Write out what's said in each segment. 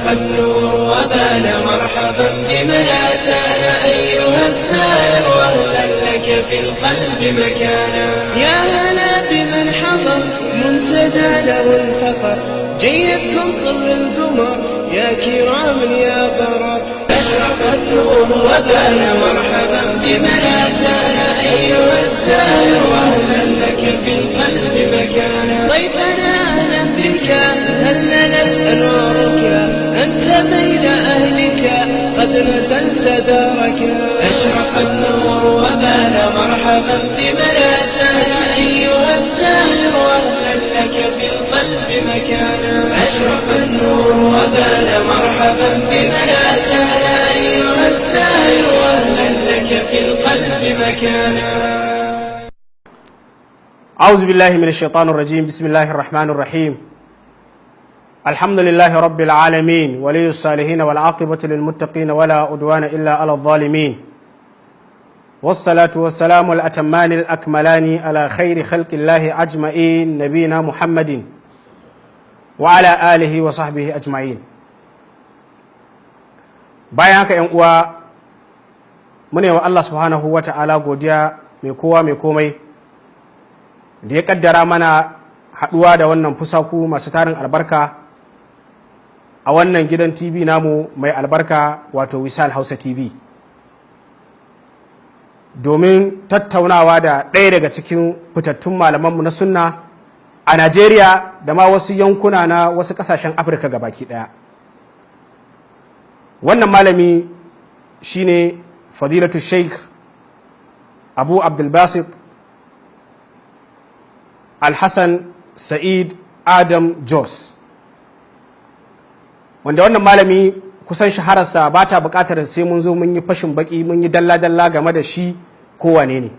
أشرق النور وبان، مرحبا بمن أتانا أيها الزائر، وأهلا لك في القلب مكانا. يا هلا بمن حضر منتدى له الفخر، جيدكم طر القمر يا كرام يا برر. أشرق النور وبان، مرحبا بمن أتانا أيها الزائر، وأهلا لك في القلب مكانا. ضيفنا أهلا بك، هللت أنوارك، أنت بين أهلك قد نزلت دارك. أشرق النور وبان، مرحبا بمن أتانا أيها الزائر، وأهلا لك في القلب مكانا. أشرق النور وبان، مرحبا بمن أتانا أيها الزائر، وأهلا لك في القلب مكانا. أعوذ بالله من الشيطان الرجيم. بسم الله الرحمن الرحيم. الحمد لله رب العالمين، ولي الصالحين، والعاقبة للمتقين، ولا عدوان إلا على الظالمين، والصلاة والسلام الأتمان الأكملان على خير خلق الله أجمعين، نبينا محمد وعلى آله وصحبه أجمعين. Bayan haka, 'yan uwa, mune wa Allah subhanahu wa ta'ala godiya, mai kowa mai komai, da ya kaddara mana haɗuwa da wannan fusaku masu tarin albarka a wannan gidan TV namu mai albarka, wato Wisal Hausa TV, domin tattaunawa da ɗaya daga cikin fitattun malamanmu na sunna a Najeriya da ma wasu yankuna na wasu ƙasashen Afirka gabaki ɗaya. Wannan malami shine Fadilatu Sheikh Abu Abdulbasit Alhassan Sa'id Adam Jos, wanda wannan malami kusan shahararsa ba ta bukatar sai mun zo mun yi fashin baki, mun yi dalla-dalla game da shi ko wane ne.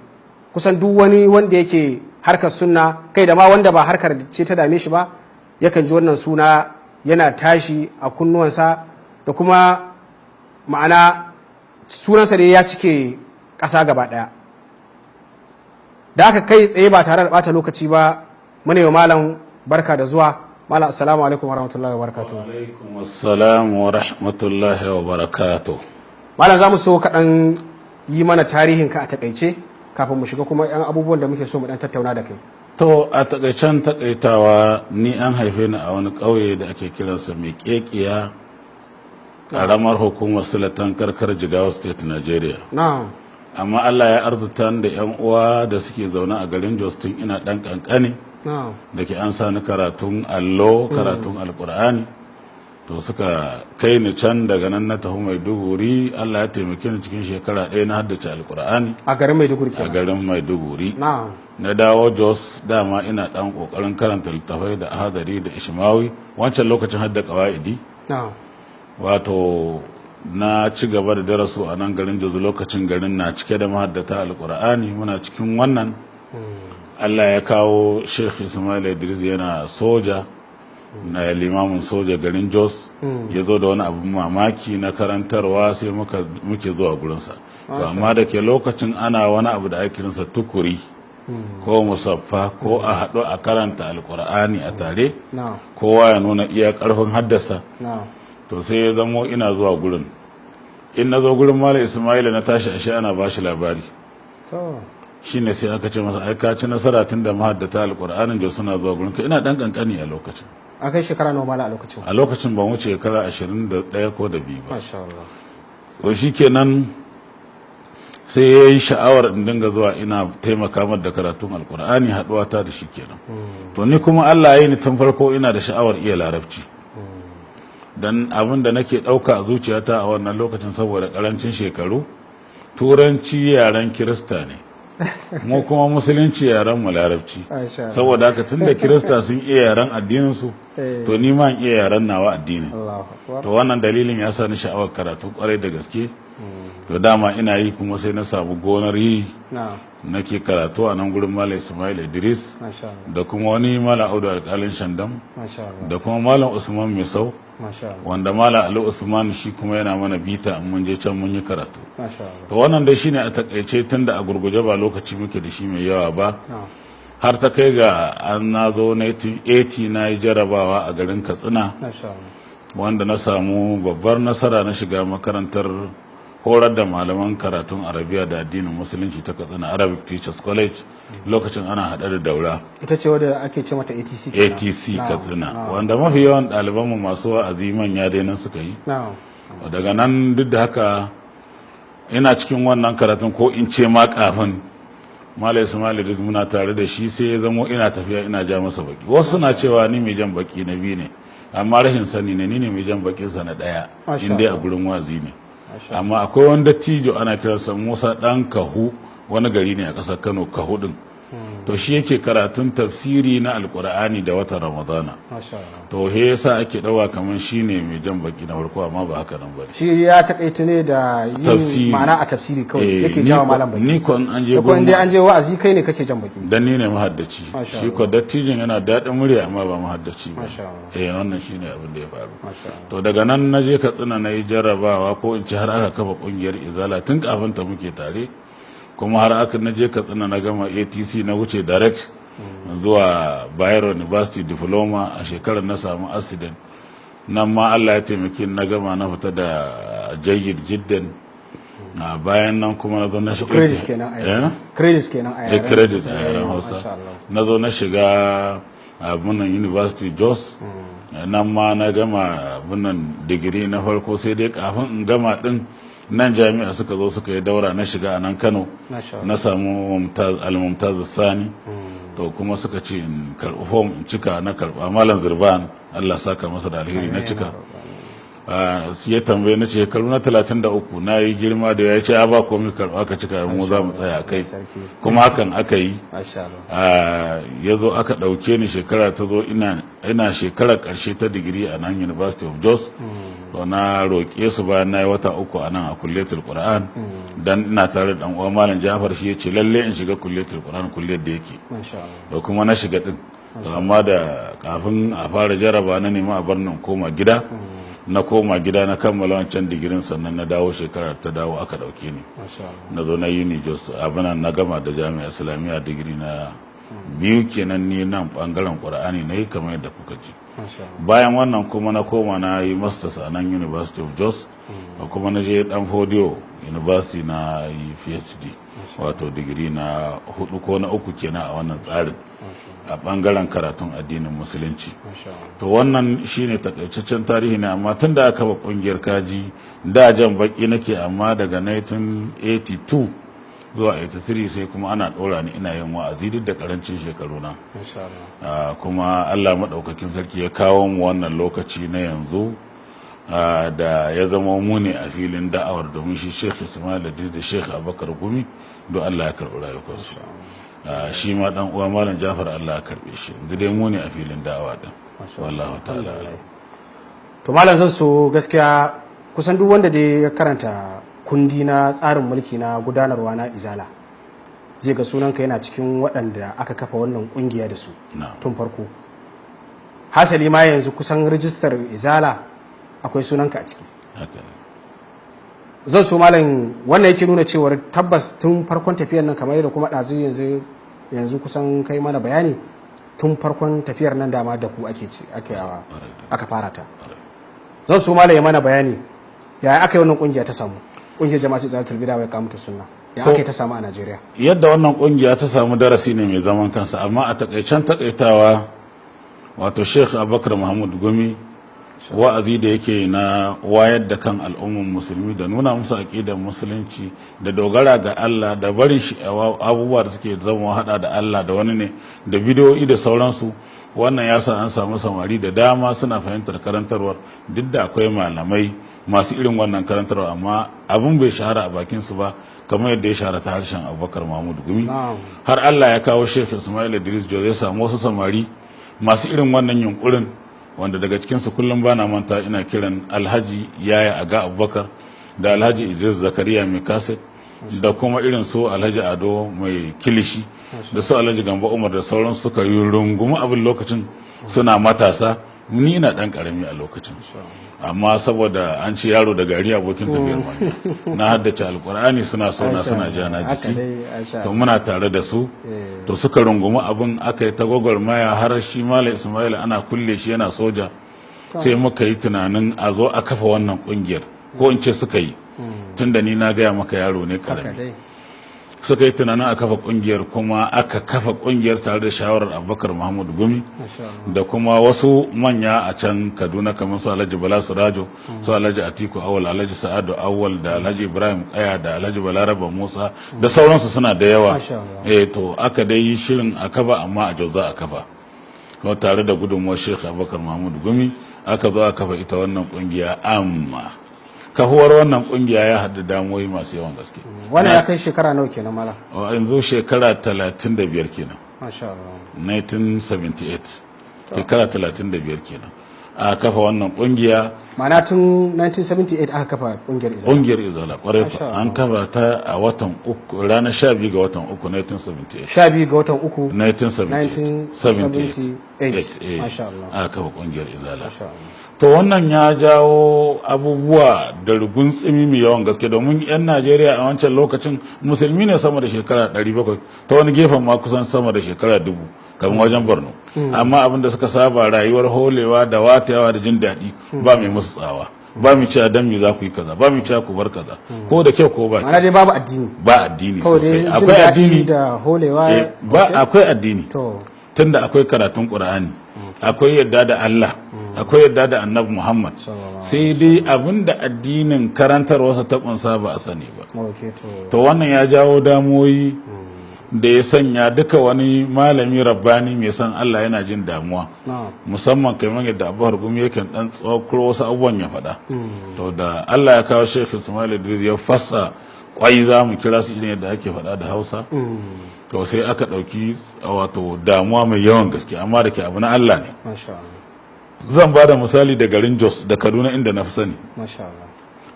Kusan duk wani wanda yake harkar sunna, kai da ma wanda ba harkar ce ta dame shi ba, yakan ji wannan suna yana tashi a kunnuwansa, da kuma ma'ana sunansa da ya cike ƙasa gaba ɗaya. Da aka kai tsaye, ba tare da bata lokaci ba, mune wa malam barka da zuwa. Malam, assalamu alaikum wa rahmatullahi wa barakatuh. Alaikum assalam wa rahmatullahi wa barakatuh. Malam, za mu so kaɗan yi mana tarihin ka a takaice kafin mu shiga kuma yan abubuwan da muke so mu dan tattauna da kai. To, a takaicen takaitawa, ni an haife ni a wani ƙauye da ake kiransa Mai Kekiya, ƙaramar hukumar Silatan Karkar, Jigawa State, Nigeria. Amma Allah ya arzuta da yan uwa da suke zaune a garin Jos tun ina ɗan ƙanƙani, da ke an sani karatun allo, karatun Alƙur'ani, to suka kai ni can. Daga nan na tafi Maiduguri. Allah ya taimake ni, cikin shekara 1 na haddace Alƙur'ani. A garin Maiduguri A kenan? garin Maiduguri. Na dawo Jos, dama ina ɗan ƙoƙarin karanta littafai da Ahadari da Ishmawi, wancan lokacin hadda ƙawa'idi. Wato na ci gaba da darasu a nan garin Jos, lokacin garin na cike da mahaddata Alkur'ani. Muna cikin wannan, Allah ya kawo Sheikh Ismail Idris, yana soja na limamin soja garin Jos, ya zo da wani abin mamaki na karantarwa, sai muke zuwa gurinsa. To, amma da ke lokacin ana wani abu da ake kiransa tukuri ko musaffa, ko a haɗu a karanta Alkur'ani a tare, kowa ya nuna iya ƙarfin haddasa. To, sai ya zamo ina zuwa gurin. In na zo gurin Malam Ismaila, na tashi, ashe ana ba shi labari. Shine sai aka ce masa, ai ka ci nasara tun da mahaddata Alƙur'anin da suna zuwa gurin ka. Ina dan kankani a lokacin. A kai shekara nawa, malam, a lokacin? A lokacin ban wuce shekara 21 ko da 2 ba. Masha Allah. To, shikenan, sai ya yi sha'awar in dinga zuwa ina taimaka mar da karatun Alƙur'ani. Haɗuwa ta da shi kenan. To, ni kuma Allah ya yi ni tun farko ina da sha'awar iya Larabci, dan abin da nake ɗauka a zuciyata a wannan lokacin, saboda ƙarancin shekaru, Turanci yaren Kirista ne, mu kuma Musulunci yaren mu Larabci. Masha Allah. Saboda haka, tun da Kirista sun iya yaren addininsu, to ni ma in iya yaren nawa addinin. Allahu akbar. To, wannan dalilin ya sa ni sha'awar karatu kwarai da gaske. To, dama ina yi, kuma sai na samu gonar yi, nake karatu a nan gurin Malam Ismail Idris Masha Allah. da kuma wani Malam Audu Alƙalin Shandam Masha Allah. da kuma Malam Usman Misau, Masha Allah. wanda Malam Ali Usman shi kuma yana mana bita in mun je can mun yi karatu. Masha Allah. To, wannan dai shine a takaice, tunda a gurguje ba lokaci muke da shi mai yawa ba. Har ta kai ga an na zo 1980, na yi jarabawa a garin Katsina. Masha Allah. Wanda na samu babbar nasara na shiga makarantar horar da malaman karatun Arabiya da addinin Musulunci ta Katsina, Arabic Teachers College, lokacin ana haɗe da Daura. Ita ce wadda ake ce mata ATC kenan. ATC Katsina, wanda mafi yawan ɗalibanmu masu wa'azi manya dai nan suka yi. Daga nan, duk da haka ina cikin wannan karatun, ko in ce ma kafin, Malam Ismail Idris muna tare da shi, sai ya zamo ina tafiya ina ja masa baki. Wasu suna cewa ni mai jan baki na biyu ne, amma rashin sani ne. Ni ne mai jan bakin sa na daya Masha in dai a Allah. gurin wa'azi ne. Masha. Amma akwai wani dattijo ana kiransa Musa Dan Kahu, wani gari ne a ƙasar Kano, Kahu din. To shi yake karatun tafsiri na Alkur'ani da watan Ramadana. Masha Allah. To he yasa ake dawa kamar shine mai jan baki na farko, amma ba haka nan bane. Shi ya takaita ne da yin Tafsiri. ma'ana a tafsiri kawai Eh, yake ni jawa malam baki. Ni ko in an je Da ko in gurin dai an je wa'azi, kai ne kake jan baki. Dan ni ne mahaddaci. Masha Shi ko dattijin yana daɗin murya, amma ba mahaddaci ba. Masha Allah. Eh, wannan shine abin da ya faru. Masha Allah. To daga nan na je Katsina na yi jarrabawa, ko in ce har aka kafa kungiyar Izala, tun kafin ta muke tare. Kuma har aka na je Katsina na gama ATC, na wuce direct zuwa Bayero University diploma. A shekarar na samu accident. Nan ma Allah ya taimake ni, na gama, na fita da jayyid jiddan. A bayan nan kuma na zo na shiga Credit kenan a Eh? yanzu. Credit kenan a Eh, yaren. credit a yaren Eh, Hausa. Masha Allah. Na zo na shiga abunan University Jos, nan ma na gama abunan digiri na farko. Sai dai kafin in gama din nan, jami'a suka zo suka yi daura, na shiga a nan Kano. Masha Allah. Na samu al-mumtaz sani. To kuma suka ce in karɓi form in cika, na karɓa. Malam Zurban, Allah saka masa da alheri, na cika. Ya tambaye na ce shekaru na 33, na yi girma da ya ce a ba komai, karɓa ka cika, mu za mu tsaya a kai. Sarki. Kuma hakan aka yi. Masha Allah. Ya zo aka ɗauke ni, shekara ta zo ina shekarar ƙarshe ta digiri a nan University of Jos. To na roƙe su bayan na yi wata 3 a nan a Kulliyatul Qur'an, dan ina tare da ɗan uwa Malam Jafar, shi ya ce lalle in shiga Kulliyatul Qur'an, kulliyar da yake. Masha Allah. Da kuma na shiga din. To amma da kafin a fara jaraba na nemi a bar nan koma gida. Na koma gida na kammala wancan digirin, sannan na dawo, shekarar ta dawo aka ɗauke ni. Masha Allah. Na zo na yi ni Jos abinan, na gama da Jami'a Islamiyya, digiri na biyu kenan. Ni nan bangaren Qur'ani na yi, kamar yadda kuka ji. Masha Allah. Bayan wannan kuma na koma na yi masters a nan University of Jos, da kuma na je Dan Fodio University na yi PhD, wato digiri na hudu ko na uku kenan a wannan tsarin, a bangaren karatun addinin Musulunci. Masha Allah. To wannan shine takaitaccen tarihi ne. Amma tun da aka ba kungiyar kaji, da jan baki nake, amma daga 1982 zuwa 83 sai kuma ana ɗora ni ina yin wa'azi duk da karancin shekaru na. Masha Allah. Kuma Allah maɗaukakin sarki ya kawo mu wannan lokaci na yanzu, da ya zama mu ne a filin da'awar, domin shi Sheikh Ismail da Sheikh Abubakar Gumi don Allah ya karɓi rayukansu. Shi ma dan uwa Malam Jafar Allah ya karɓe shi. Yanzu dai mu ne a filin da'awa din, wallahu ta'ala alam. To malam, zan so gaskiya kusan duk wanda dai ya karanta kundi na tsarin mulki na gudanarwa na Izala zai ga sunanka yana cikin waɗanda aka kafa wannan kungiya da su tun farko. Hasali ma yanzu kusan rijistar Izala akwai sunanka a ciki. Haka ne. Zan so malam, wannan yake nuna cewar tabbas tun farkon tafiyar nan, kamar yadda kuma ɗazu yanzu kusan kai mana bayani, tun farkon tafiyar nan dama da ku ake ci ake aka fara ta. Zan so malam ya mana bayani yaya aka yi wannan kungiya ta samu, kungiyar Jama'atu Izalatul Bid'a wa Iqamatus Sunna, ya aka yi ta samu a Najeriya? Yadda wannan kungiya ta samu darasi ne mai zaman kansa, amma a takaicen takaitawa, wato Sheikh Abubakar Muhammad Gumi, wa'azi da yake na wayar da kan al'umman Musulmi da nuna musu aƙidar Musulunci da dogara ga Allah da barin shi abubuwa da suke zama hada da Allah da wani ne da bidiyoyi da sauransu, wannan ya sa an samu samari da dama suna fahimtar karantarwar, duk da akwai malamai masu irin wannan karantarwa, amma abin bai shahara a bakin su ba kamar yadda ya shahara ta harshen Abubakar Mahmud Gumi. Har Allah ya kawo Sheikh Ismail Idris Jos, ya samu wasu samari masu irin wannan yunkurin, wanda daga cikinsu kullum bana manta ina kiran Alhaji Yaya Aga Abubakar da Alhaji Idris Zakariya mai kaset, da kuma irin su Alhaji Ado mai kilishi, da su Alhaji Gamba Umar da sauran, suka yi rungumi abin lokacin suna matasa. Ni ina dan karami a lokacin, amma saboda an ce yaro da gari abokin tafiyar manya, na haddace Alkur'ani, suna sona, suna ja na jiki, to muna tare da su. To suka rungumi abin, aka yi ta gwagwarmaya har shi Malam Ismail ana kulle shi yana soja. Sai muka yi tunanin a zo a kafa wannan kungiyar, ko in ce suka yi, tunda ni na gaya maka yaro ne Haka karami. dai. Suka yi tunanin a kafa kungiyar, kuma aka kafa kungiyar tare da shawarar Abubakar Muhammad Gumi Masha Allah. da kuma wasu manya a can Kaduna, kamar su Alhaji Bala Sirajo, su Alhaji Atiku Awal, Alhaji Sa'adu Awal, da Alhaji Ibrahim Kaya, da Alhaji Balaraba Musa, da sauransu, suna da yawa. Masha Allah. To aka dai yi shirin a kafa, amma a Jos za a kafa, kuma tare da gudunmuwar Sheikh Abubakar Mahmud Gumi aka zo a kafa ita wannan kungiya. Amma kahuwar wannan kungiya ya haɗu damuwoyi masu yawan gaske. Wannan ya kai shekara nawa kenan, malam? A yanzu shekara 35 kenan. Masha Allah. 1978, shekara 35 kenan a kafa wannan kungiya. Ma'ana tun 1978 aka kafa kungiyar Izala? Kungiyar Izala, kwarai Masha kwa. Allah. An kafa ta a watan uku, ranar 12 ga watan uku, 1978. 12 ga watan uku? 1978. 1978. Eh, Masha Allah. aka kafa kungiyar Izala. Masha Allah. To wannan ya jawo abubuwa da rugun tsimi mai yawan gaske, domin 'yan Najeriya a wancan lokacin musulmi ne sama da shekara 700, ta wani gefen ma kusan sama da shekara 1000, kamar wajen Borno, amma abin da suka saba rayuwar holewa da watayawa da jin daɗi, ba mai musu tsawa, ba mu cewa dan me za ku yi kaza, ba mu cewa ku bar kaza, ko da kyau ko ba kyau. Ma'ana dai babu addini? Ba addini Kawai dai sosai. jin Akwai daɗi addini da holewa. Ba akwai addini, tunda akwai karatun Qur'ani, akwai yadda da Allah, akwai yadda da Annabi Muhammad, Sallallahu. sai dai abinda addinin karantarwarsa ta kunsa ba a sani ba. Okay to To wannan ya jawo damuwoyi da ya sanya duka wani malami rabbani mai san Allah yana jin damuwa, musamman kamar yadda Abu Gumi yakan dan tsokuro wasu abubuwan ya faɗa. To da Allah ya kawo Sheikh Ismail Idris ya fasa kwai, za mu kira su irin yadda ake faɗa da Hausa, to sai aka ɗauki wato damuwa mai yawan gaske, amma da ke abu na Allah ne. Masha Allah. Zan ba da misali da garin Jos da Kaduna, inda na fi sani. Masha Allah.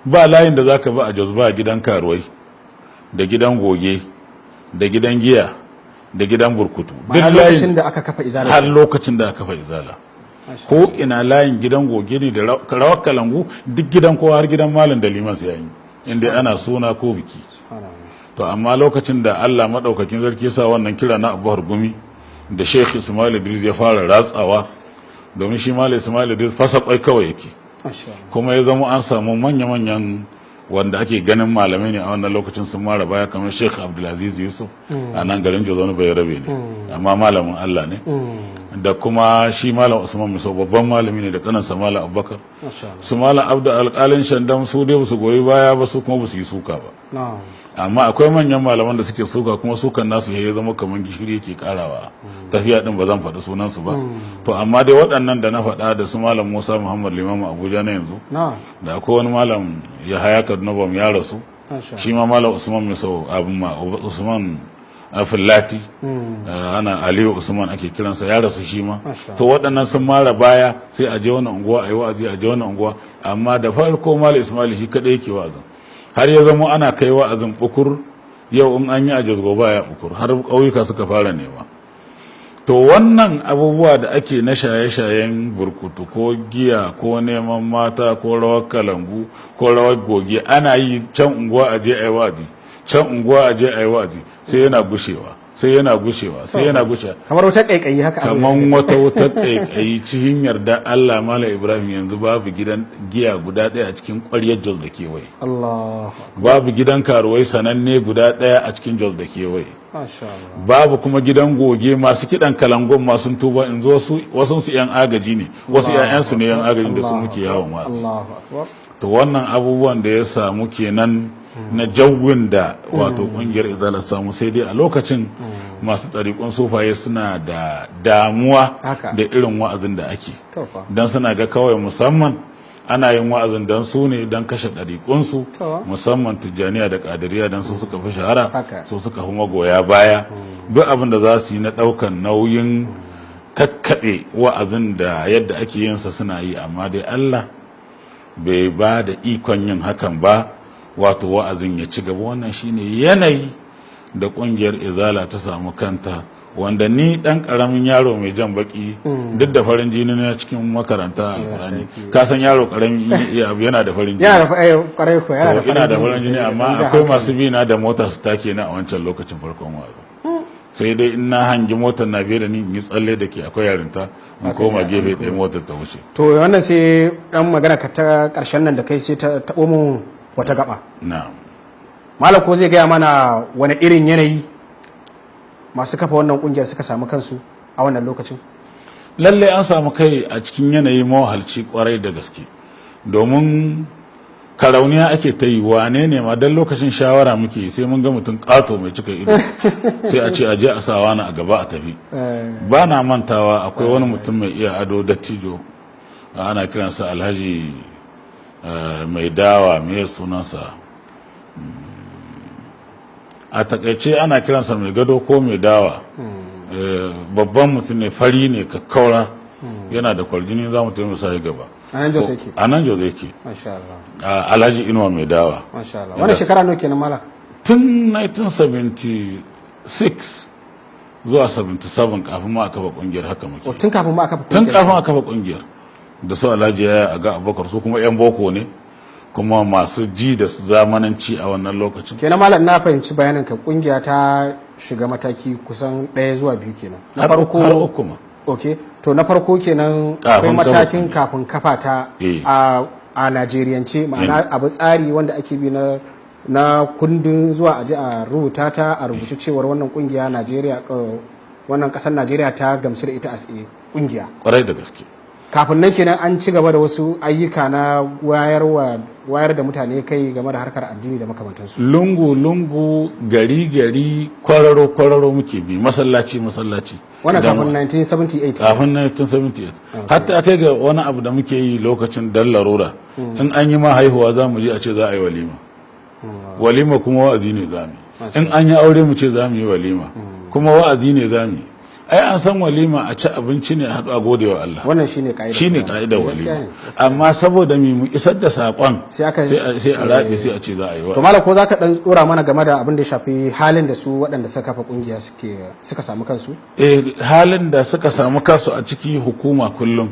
Ba layin da zaka ba a Jos ba gidan karuwai da gidan goge da gidan giya da gidan burkutu. Ma'ana Duk layin lokacin da aka kafa Izala? Har lokacin da aka kafa Izala, Masha ko ina layin gidan goge ne da rawar kalangu, duk gidan kowa, har gidan malam da liman sai yayi, inda ana suna ko biki. Subhanallah. To amma lokacin da Allah madaukakin sarki ya sa wannan kira na Abu Gumi da Sheikh Ismail Idris ya fara ratsawa, domin shi Malam Ismail Idris fasa kwai kawai yake, Masha Allah. kuma ya zama an samu manya-manyan wanda ake ganin malamai ne a wannan lokacin sun mara baya, kamar Sheikh Abdulaziz Yusuf a nan garin Jos, wani bai rabe ne amma malamin Allah ne, da kuma shi Malam Usman Miso, babban malami ne, da kanansa Malam Abubakar, Masha Allah. su Malam Abdu alƙalin Shandam, su dai ba su goyi baya ba, su kuma ba su yi suka ba. Amma akwai manyan malaman da suke suka, kuma sukan nasu ya zama kamar gishiri yake karawa tafiya din. Ba zan faɗi sunansu ba. To amma dai waɗannan da na faɗa, da su Malam Musa Muhammad Limamu Abuja na yanzu, da akwai wani Malam Yahaya Kaduna Bam, ya rasu, Masha shi ma Malam Usman Misau, abin ma Usman Afillati, ana Aliyu Usman ake kiransa, ya rasu shi ma. Masha. To waɗannan sun mara baya, sai a je wannan unguwa a yi wa'azi, a je wannan unguwa. Amma da farko Malam Ismail shi kaɗai yake wa'azin, har ya zama ana kai wa'azin bukur, yau in an yi a Jos, gobe ya bukur, har ƙauyuka suka fara nema. To wannan abubuwa da ake na shaye-shayen burkutu ko giya ko neman mata ko rawar kalangu ko rawar goge, ana yi can unguwa a je a yi wa'azi, can unguwa a je a yi wa'azi, sai yana gushewa, sai yana gushewa, sai yana gushewa. Kamar wata kaikayi haka abin. Kaman wata wutar ƙaiƙayi. Cikin yarda Allah, Malam Ibrahim, yanzu babu gidan giya guda ɗaya a cikin ƙwaryar Jos da kewaye. Allah. Babu gidan karuwai sananne guda ɗaya a cikin Jos da kewaye. Masha Allah. Babu kuma gidan goge. Masu kiɗan kalangon masu tuba in zo, wasu su yan agaji ne, wasu ƴaƴansu ne yan agajin da su muke yawon wa'azi. Allahu akbar. To wannan abubuwan da ya samu kenan na jawwin da wato kungiyar Izala ta samu, sai dai a lokacin masu ɗariƙun sufaye suna da damuwa Haka. da irin wa'azin da ake, To fa. don suna ga kawai musamman ana yin wa'azin don su ne, don kashe ɗariƙunsu, musamman Tijjaniya da Ƙadiriya, don su suka fi shahara, su suka fi magoya baya. Duk abin da za su yi na ɗaukan nauyin kakkaɓe wa'azin da yadda ake yin sa suna yi, amma dai Allah bai ba da ikon yin hakan ba, wato wa'azin ya ci gaba. Wannan shine yanayi da kungiyar Izala ta samu kanta, wanda ni dan karamin yaro mai jan baki, duk da farin jini na cikin makaranta Alkurani, Sarki. ka san yaro karami in ya iya abu yana da farin jini. Yana da kwarai ko, yana da To ina da farin sosai, jini, da amma ɗan jan akwai hankali. masu bi na da mota su take na a wancan lokacin farkon wa'azi. Sai dai in na hangi motar na biye da ni, in yi tsalle, da ke akwai yarinta, in koma gefe ɗaya, motar ta wuce. To, wannan sai dan magana ka ta karshen nan da kai sai ta taɓo mun wata gaba. Na. Malam, ko zai gaya mana wani irin yanayi masu kafa wannan kungiyar suka samu kansu a wannan lokacin? Lallai an samu kai a cikin yanayi mawahalci kwarai da gaske, domin karauniya ake ta yi, wane ne ma, don lokacin shawara muke yi, sai mun ga mutum ƙato mai cika ido, sai a ce a je a sa wani a gaba a tafi. Ba na mantawa, akwai wani mutum mai iya ado, dattijo, ana kiransa Alhaji mai dawa, mai sunansa, a takaice ana kiransa mai gado ko mai dawa. Babban mutum ne, fari ne, kakkaura, yana da kwarjini, za mu tafi sa gaba. A nan Jos yake? A nan Jos yake. Masha Allah. Alhaji Inuwa mai dawa. Masha Allah. Wannan shekara nawa kenan, malam? Tun 1976 zuwa 77, kafin ma a kafa kungiyar, haka muke. O, tun kafin ma a kafa Tun kungiyar? kafin a kafa kungiyar, da su Alhaji ya ga Abubakar, su kuma yan boko ne, kuma masu ji da zamananci a wannan lokacin. Kenan malam, na fahimci bayanin ka, kungiya ta shiga mataki kusan ɗaya zuwa biyu kenan. Na Har farko? Har uku ma. Ok, to na farko kenan Kafin akwai kafa matakin kungiya. kafin kafa ta a Najeriyance, ma'ana abu tsari wanda ake bi na kundin zuwa aje a rubuta ta, a rubuce cewar wannan kungiya Najeriya, wannan kasar Najeriya ta gamsu da ita a kungiya. Kwarai da gaske. Kafin nan kenan an ci gaba da wasu ayyuka na wayar da mutane kai game da harkar addini da makamantansu. Lungu lungu, gari gari, kwararo kwararo muke bi, masallaci masallaci. Wannan Idan- kafin 1978? Kafin 1978. Hatta kai ga wani abu da muke yi lokacin dan larura, in an yi ma haihuwa, za mu je a ce za a yi walima, walima kuma wa'azi ne za mu yi. In an yi aure, mu ce za mu yi walima, kuma wa'azi ne za mu yi. Ai an san walima a ci abinci ne, a haɗu a gode wa Allah. Wannan shine ka'idar. Shine Kuma. ka'idar Gaskiya walima. ne, gaskiya. Amma saboda mu isar da saƙon, Sai aka sai a rabe, sai a ce za a yi To wa malam, ko za ka dan tsora mana game da abin da ya shafi halin da su waɗanda suka kafa kungiya suka samu kansu? Eh, halin da suka samu kansu a ciki, hukuma kullum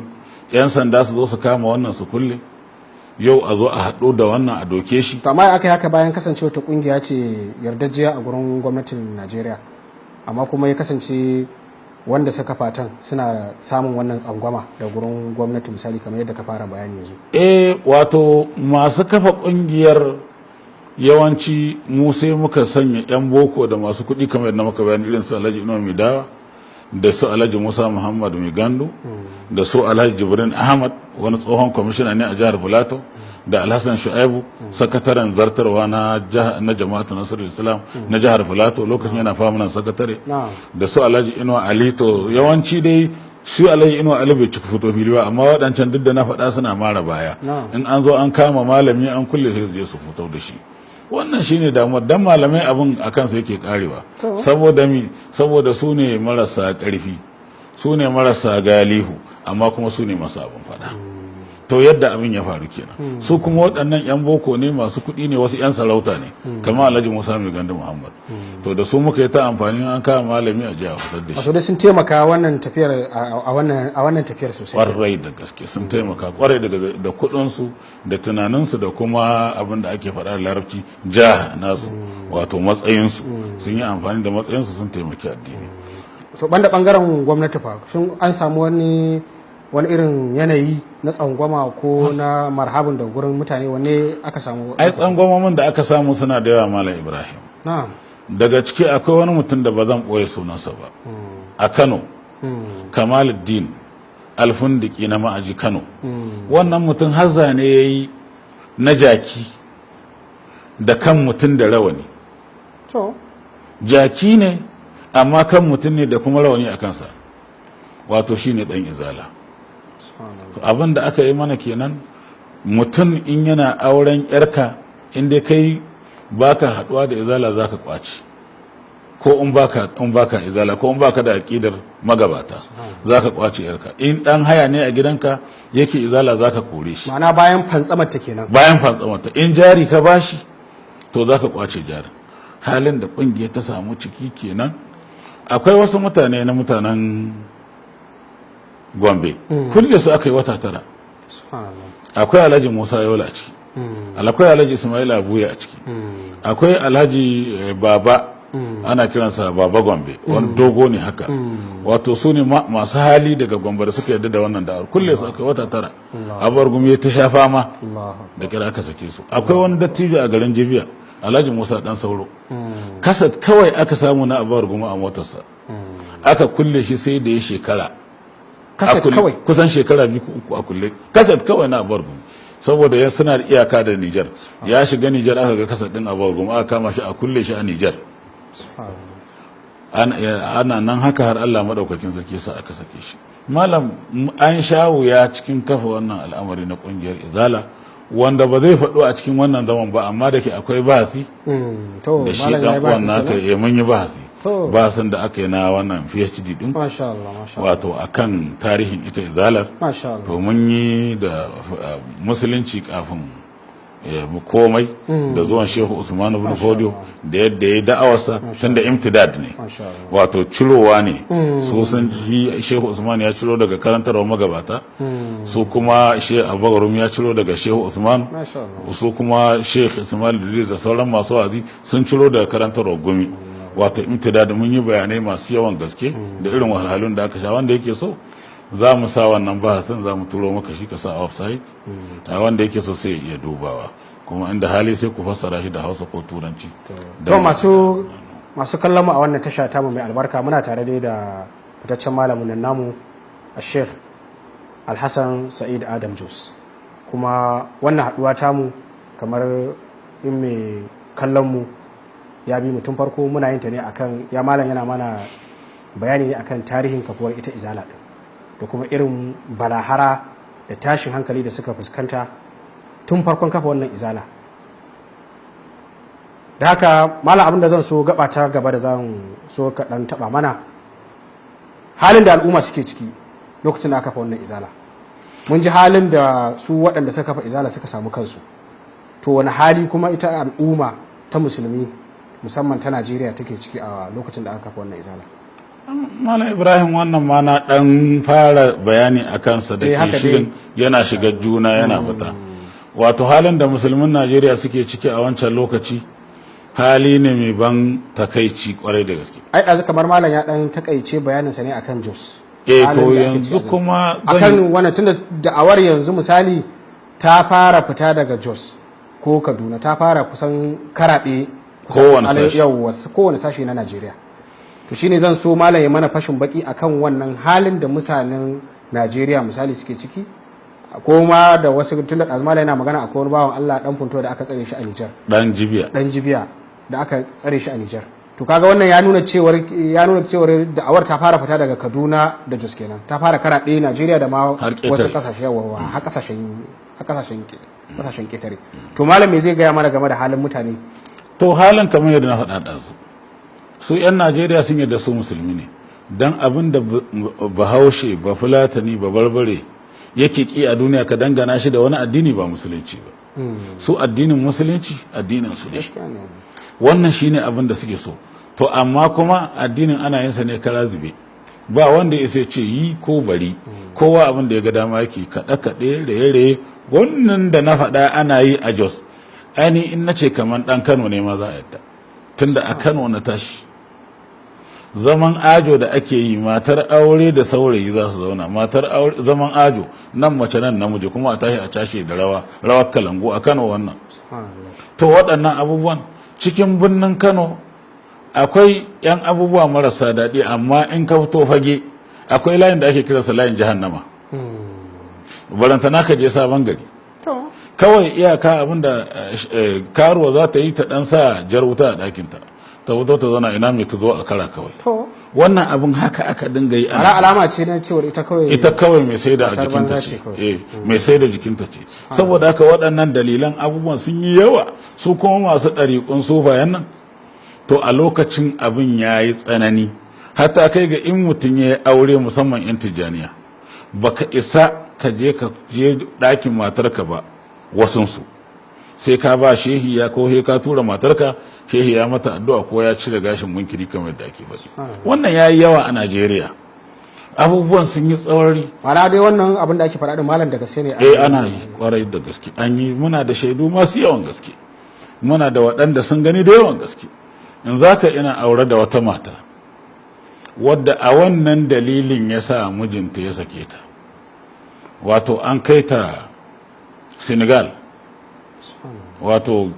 yan sanda su zo su kama wannan su kulle, yau a zo a haɗu da wannan a doke shi. To amma aka yi haka bayan kasancewa ta kungiya ce yardajjiya a gurin gwamnatin Najeriya, amma kuma ya kasance wanda suka fatan suna samun wannan tsangwama da gurin gwamnati, misali kamar yadda ka fara bayani yanzu. Eh, wato masu kafa kungiyar yawanci mu sai muka sanya yan boko da masu kuɗi, kamar yadda muka bayani, irin su Alhaji Inuwa Midawa, da su Alhaji Musa Muhammad Mai Gandu, da su Alhaji Jibrin Ahmad, wani tsohon kwamishina ne a jihar Filato, da Alhassan Shu'aibu, sakataren zartarwa na Jama'atu Nasirul Islam na jihar Filato, lokacin yana famunan sakatare, da su Alhaji Inuwa Ali. To yawanci dai su Alhaji Inuwa Ali bai cika fito fili ba, amma waɗancan duk da na faɗa suna mara baya. In an zo an kama malami an kulle, sai su je su fito da shi. Wannan shine damuwar, dan malamai abin a kansu yake karewa. Saboda mi? Saboda su ne marasa ƙarfi, su ne marasa galihu, amma kuma su ne masu abin faɗa. To yadda abin ya faru kenan. Su kuma waɗannan 'yan boko ne, masu kuɗi ne, wasu 'yan sarauta ne, kamar Alhaji Musa Mai Gandu Muhammad. To da su muka yi ta amfani, an kama malami a jiya fitar da shi. Wato dai sun taimaka wannan tafiyar a wannan tafiyar sosai. Kwarai da gaske sun taimaka, kwarai da da kuɗinsu da tunaninsu da kuma abin da ake faɗa da Larabci jaha nasu, wato matsayinsu. Sun yi amfani da matsayinsu, sun taimaki addini. To banda bangaren gwamnati fa, sun an samu wani irin yanayi na tsangwama ko na marhabin da gurin mutane, wanne aka samu? Ai tsangwamomin da aka samu suna da yawa, Malam Ibrahim. Daga ciki akwai wani mutum da ba zan ɓoye sunansa ba a Kano, Kamaluddin Alfundiki na Ma'aji Kano. Wannan mutum har zane ya yi na jaki da kan mutum da rawani. Jaki ne, amma kan mutum ne da kuma rawani a kansa, wato shi ne ɗan izala. Abin da aka yi mana kenan, mutum in yana auren yarka, in dai kai baka haɗuwa da izala, zaka kwaci, ko in baka izala, ko in baka da aƙidar magabata, zaka kwace yarka. In dan haya ne a gidanka yake izala, zaka kore shi. Ma'ana bayan fantsamar ta kenan. Bayan fantsamata, in jari ka bashi, to zaka kwace jarin. Halin da kungiyar ta samu ciki kenan. Akwai wasu mutane na mutanen Gombe, kulle su aka yi wata 9. Akwai Alhaji Musa Yola a ciki, akwai Alhaji Ismail Abuya a ciki, akwai Alhaji Baba Ana kiransa Baba Gombe, wani dogo ne haka. Wato su ne masu hali daga Gombe da suka yarda da wannan da'awar. Kulle su aka wata 9. Abuwar Gumi ta sha fama da kira aka sake su. Akwai wani dattijo a garin Jibiya, Alhaji Musa Dan Sauro. Kasat kawai aka samu na Abuwar Gumi a motarsa. Aka kulle shi sai da ya shekara. Kasat kawai? Kusan shekara 2 ko 3 a kulle. Kasat kawai na Abuwar Gumi. Saboda ya suna da iyaka da Nijar. Ya shiga Nijar, aka ga kasat din Abuwar Gumi, aka kama shi a kulle shi a Nijar. Ana nan haka har Allah madaukakin sarki sa aka sake shi. Malam, an sha wuya cikin kafa wannan al'amari na kungiyar Izala, wanda ba zai faɗo a cikin wannan zaman ba, amma da ke akwai bahasi da shi dan uwan naka ya mun yi bahasi. Bahasin da aka yi na wannan PhD din. Masha Allah, masha Allah. Wato akan tarihin ita Izalar. Masha Allah. To mun yi da musulunci kafin mu komai da zuwan Shehu Usman ibn Fodio da yadda ya da'awarsa, tunda imtidad ne, wato cirowa ne. Su sun ji Shehu Usman ya ciro daga karantarwa magabata, su kuma Shehu Abubakar ya ciro daga Shehu Usman, su kuma Sheikh Ismail Idris da sauran masu wa'azi sun ciro daga karantarwa Gumi. Wato imtidad, mun yi bayanai masu yawan gaske da irin wahalhalun da aka sha. Wanda yake so, za mu sa wannan bahasin, za mu turo maka shi ka sa offsite. A wanda yake so sai ya iya dubawa, kuma inda hali sai ku fassara shi da Hausa ko Turanci. To masu kallon mu a wannan tasha tamu mai albarka, muna tare dai da fitaccen malamin nan namu, a Sheikh Alhassan Sa'id Adam Jos. Kuma wannan haduwa tamu, kamar in mai kallon mu ya bi mutum farko, muna yin ta ne akan ya malam yana mana bayani ne akan tarihin kafuwar ita Izala din, da kuma irin balahara da tashin hankali da suka fuskanta tun farkon kafa wannan Izala. Da haka malam, abin da zan so gaba ta gaba da zan so ka dan taba mana, halin da al'umma suke ciki lokacin da aka kafa wannan Izala. Mun ji halin da su waɗanda suka kafa Izala suka samu kansu. To wani hali kuma ita al'umma ta musulmi, musamman ta Najeriya, take ciki a lokacin da aka kafa wannan Izala? Malam Ibrahim, wannan ma na dan fara bayani a kansa da ke shirin yana shiga juna yana fita. Wato halin da musulmin Najeriya suke ciki a wancan lokaci hali ne mai ban takaici kwarai da gaske. Ai ɗazu kamar malam ya dan takaice bayaninsa ne akan Jos. Eh, to yanzu kuma akan wannan, tunda da'awar yanzu misali ta fara fita daga Jos ko Kaduna, ta fara kusan karaɗe kowane kowane sashe na Najeriya. To shine zan so malam ya mana fashin baki akan wannan halin da mutanen Najeriya misali suke ciki, ko ma da wasu, tun da ɗazu malam yana magana akwai wani bawan Allah dan Funto da aka tsare shi a Nijar. Dan Jibiya. Dan Jibiya da aka tsare shi a Nijar. To kaga wannan ya nuna cewar da'awar ta fara fita daga Kaduna da Jos kenan, ta fara karaɗe Najeriya da ma wasu kasashe, har kasashen ketare. To malam, me zai gaya mana game da halin mutane? To halin, kamar yadda na faɗa ɗazu, su 'yan Najeriya sun yarda su musulmi ne, don abin da Bahaushe, ba Fulatani, ba Barbare yake ki a duniya, ka dangana shi da wani addini ba musulunci ba. Su addinin musulunci addinin su ne. Wannan shine abin da suke so. To amma kuma addinin ana yin sa ne kara zube, ba wanda ya ce yi ko bari. Kowa abin da ya ga dama yake, kaɗe kaɗe, raye raye. Wannan da na faɗa ana yi a Jos, ainihin in na ce kamar ɗan Kano ne ma za a yadda, tunda a Kano na tashi. Zaman ajo da ake yi, matar aure da saurayi za su zauna, matar aure, zaman ajo, nan mace nan namiji, kuma a tashi a cashe da rawa, rawar kalangu a Kano wannan. To waɗannan abubuwan cikin birnin Kano akwai 'yan abubuwa marasa daɗi, amma in ka fito fage akwai layin da ake kiransa layin jahannama. Barantana ka je Sabon Gari. Kawai iyaka abinda karuwa za ta yi, ta ɗan sa jar wuta a ɗakinta, ta fito ta zauna, ina mai ka zo a kara kawai. Wannan abin haka aka dinga yi. Ana alama ce na cewar ita kawai ita kawai mai saida a jikinta ce, eh, mai saida jikinta ce. Saboda haka waɗannan dalilan abubuwan sun yi yawa. Su kuma masu ɗariƙun sufayen nan, to a lokacin abin ya yi tsanani, hatta kai ga in mutum ya yi aure, musamman 'yan Tijjaniya, baka isa ka je ɗakin matarka ba wasunsu, sai ka ba shehi ya ko ka tura matarka, shehi ya mata addu'a ko ya cire gashin munkiri, kamar yadda ake faɗi. Wannan ya yi yawa a Najeriya, abubuwan sun yi tsauri. Ma'ana dai wannan abin da ake faɗa din, malam, da gaske ne? Eh, ana yi kwarai da gaske. An yi, muna da shaidu masu yawan gaske, muna da waɗanda sun gani da yawan gaske. In zaka ina aure da wata mata wadda a wannan dalilin ya sa mijinta ya sake ta, wato an kai ta Senegal, wato